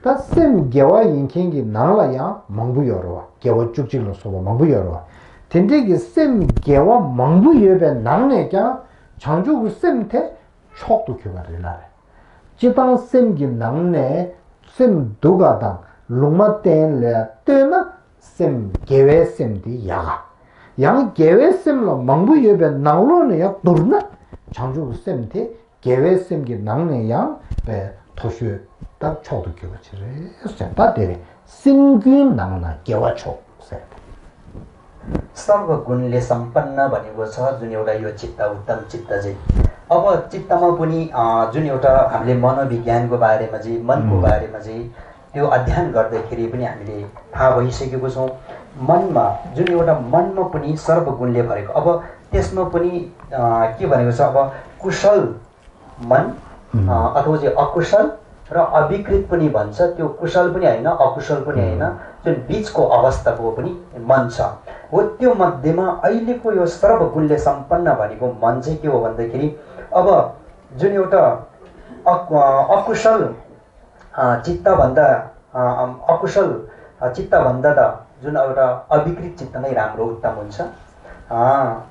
ta sem gewa yinge gi nangla ya mangbu yorwa gewa chukjil lo so mangbu yorwa tende gi sem gewa mangbu yebe nangne kya changju gu sem te chok du kyobare la jitang sem gi nangne sem duga dang lungma ten le tena sem gewe sem di yaga yang gewe sem lo mangbu yebe nanglo ne ya durna changju sem te gewe sem gi nangne yang be toshu tak chodu kyoba chire sen ta dere singu nangna gewa chok se सर्व गुणले सम्पन्न भनेको छ जुन एउटा यो चित्त उत्तम चित्त चाहिँ अब चित्तमा पनि जुन एउटा हामीले मनोविज्ञानको बारेमा चाहिँ मनको बारेमा चाहिँ त्यो अध्ययन गर्दाखेरि पनि हामीले थाहा भइसकेको छौँ मनमा जुन एउटा मनमा पनि सर्व गुणले भरेको अब त्यसमा पनि के भनेको छ अब कुशल मन अथवा चाहिँ अकुशल र अविकृत पनि भन्छ त्यो कुशल पनि हैन अकुशल पनि हैन जुन बीचको अवस्थाको पनि मन छ हो त्यो मध्येमा अहिलेको यो सर्व गुणले सम्पन्न भनेको मन चाहिँ के हो भन्दाखेरि अब जुन एउटा अकुशल चित्त भन्दा अकुशल चित्त भन्दा त जुन एउटा अविकृत चित्त नै राम्रो उत्तम हुन्छ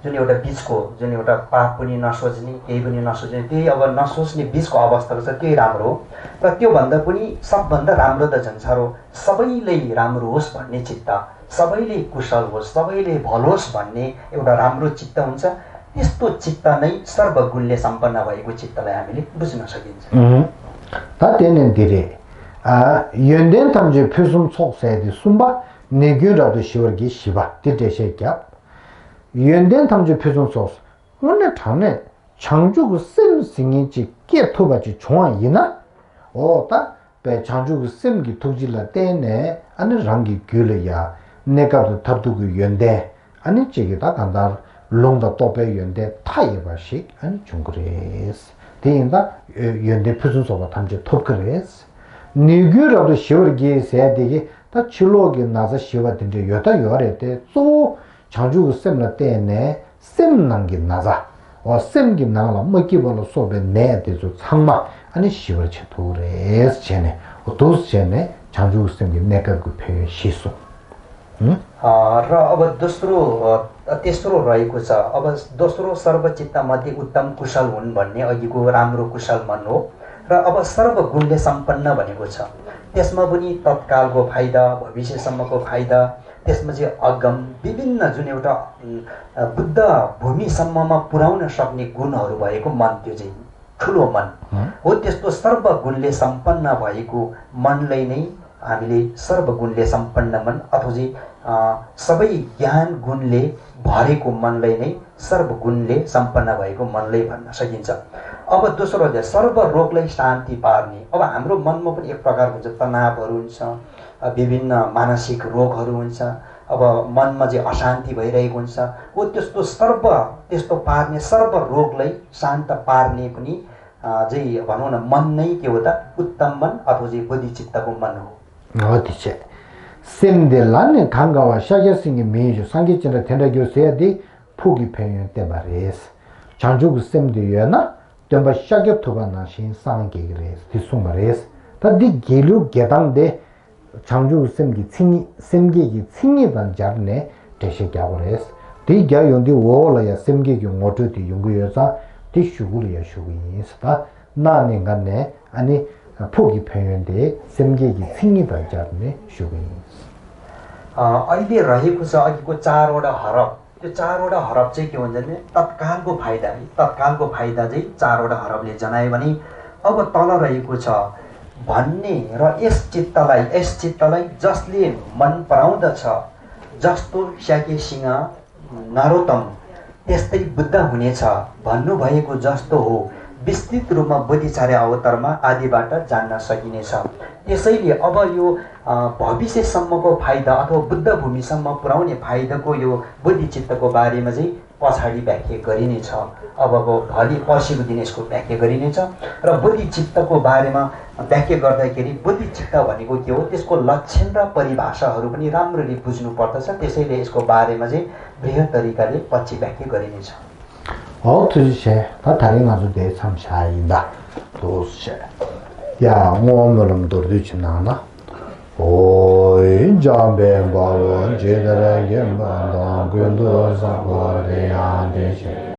जुन एउटा बीचको जुन एउटा पाप पनि नसोच्ने केही पनि नसोच्ने त्यही अब नसोच्ने बीचको अवस्था छ त्यही राम्रो हो र त्यो भन्दा पनि सबभन्दा राम्रो त झन्सारो सबैले राम्रो होस् भन्ने चित्त सबैले कुशल होस् सबैले भलोस् भन्ने एउटा राम्रो चित्त हुन्छ त्यस्तो चित्त नै सर्व गुणले सम्पन्न भएको चित्तलाई हामीले बुझ्न सकिन्छ ता तेने दिरे यन्देन तमजे फिसुम सोक्सेदि सुम्बा नेग्युरादो शिवरगी शिवा तितेशे क्या यन्देन तमजे फिसुम सोक्स 원래 थाने 창조구 셈 생이지 깨토바지 좋아이나 오다 배 창조구 셈기 도질라 때네 아니 랑기 귤이야 내가도 탑두고 연대 아니 제게다 간다 롱다 또배 연대 타이바식 아니 중그레스 대인다 연대 표준소가 탐제 톱그레스 니규라도 시월기 세대기 다 칠로기 나서 시와든지 여다 요아래때 또 창조구 셈나 때네 셈난기 나자 셈기 나라 먹기벌로 소베 내대도 상마 아니 시월치 도레스 전에 도스 전에 창조구 셈기 내가 그 표현 시소 र अब तेस्रो रहेको छ अब दोस्रो सर्वचित्त मध्ये उत्तम कुशल हुन् भन्ने अघिको राम्रो कुशल मन हो र अब सर्व गुणले सम्पन्न भनेको छ त्यसमा पनि तत्कालको फाइदा भविष्यसम्मको फाइदा त्यसमा चाहिँ अगम विभिन्न जुन एउटा बुद्ध भूमिसम्ममा पुर्याउन सक्ने गुणहरू भएको मन त्यो चाहिँ ठुलो मन हो त्यस्तो सर्व गुणले सम्पन्न भएको मनलाई नै हामीले सर्व गुणले सम्पन्न मन अथवा चाहिँ सबै ज्ञान गुणले भरेको मनलाई नै सर्व गुणले सम्पन्न भएको मनलाई भन्न सकिन्छ अब दोस्रो चाहिँ सर्व रोगलाई शान्ति पार्ने अब हाम्रो मनमा पनि एक प्रकार हुन्छ तनावहरू हुन्छ विभिन्न मानसिक रोगहरू हुन्छ अब मनमा चाहिँ अशान्ति भइरहेको हुन्छ हो त्यस्तो पार्ने सर्व रोगलाई शान्त पार्ने पनि चाहिँ भनौँ न मन नै के हो त उत्तम मन अथवा चाहिँ बुद्धिचित्तको मन हो 어디체 셈델란네 강가와 샤게싱이 메주 상기전에 텐다교 세야디 포기 표현 때 말이스 장주구 셈데여나 덤바 샤게 토바나 신 상게그레스 디송 말이스 다디 게루 게당데 장주구 셈기 칭이 셈게기 칭이단 자르네 대시갸고레스 디갸 용디 오라야 셈게기 모토디 용구여사 디슈구리야 슈구이스다 나네간네 아니 포기 표현데 semge기 생기다 잡네 쇼긴 अहिले रहेको छ अघिको चारवटा हरफ त्यो चारवटा हरफ चाहिँ के भन्छ भने तत्कालको फाइदा तत्कालको फाइदा चाहिँ चारवटा हरफले जनायो भने अब तल रहेको छ भन्ने र यस चित्तलाई जसले मन पराउँदछ जस्तो स्याके सिंह नरोत्तम त्यस्तै बुद्ध हुनेछ भन्नुभएको जस्तो हो विस्तृत रूपमा बुद्धिचार्य अवतारमा आदिबाट जान्न सकिनेछ त्यसैले अब यो भविष्यसम्मको फाइदा अथवा बुद्ध भूमिसम्म पुर्याउने फाइदाको यो बुद्धिचित्तको बारेमा चाहिँ पछाडि व्याख्या गरिनेछ अबको भोलि पर्सिको दिन यसको व्याख्या गरिनेछ र बुद्धिचित्तको बारेमा व्याख्या गर्दाखेरि बुद्धिचित्त भनेको के हो त्यसको लक्षण र परिभाषाहरू पनि राम्ररी बुझ्नु पर्दछ त्यसैले यसको बारेमा चाहिँ बृहत तरिकाले पछि व्याख्या गरिनेछ 好，这些他谈的俺就得参下一的，都是呀，我们那么多的去哪呢？哦，家边把我接的来给满当，更多上过的样的去。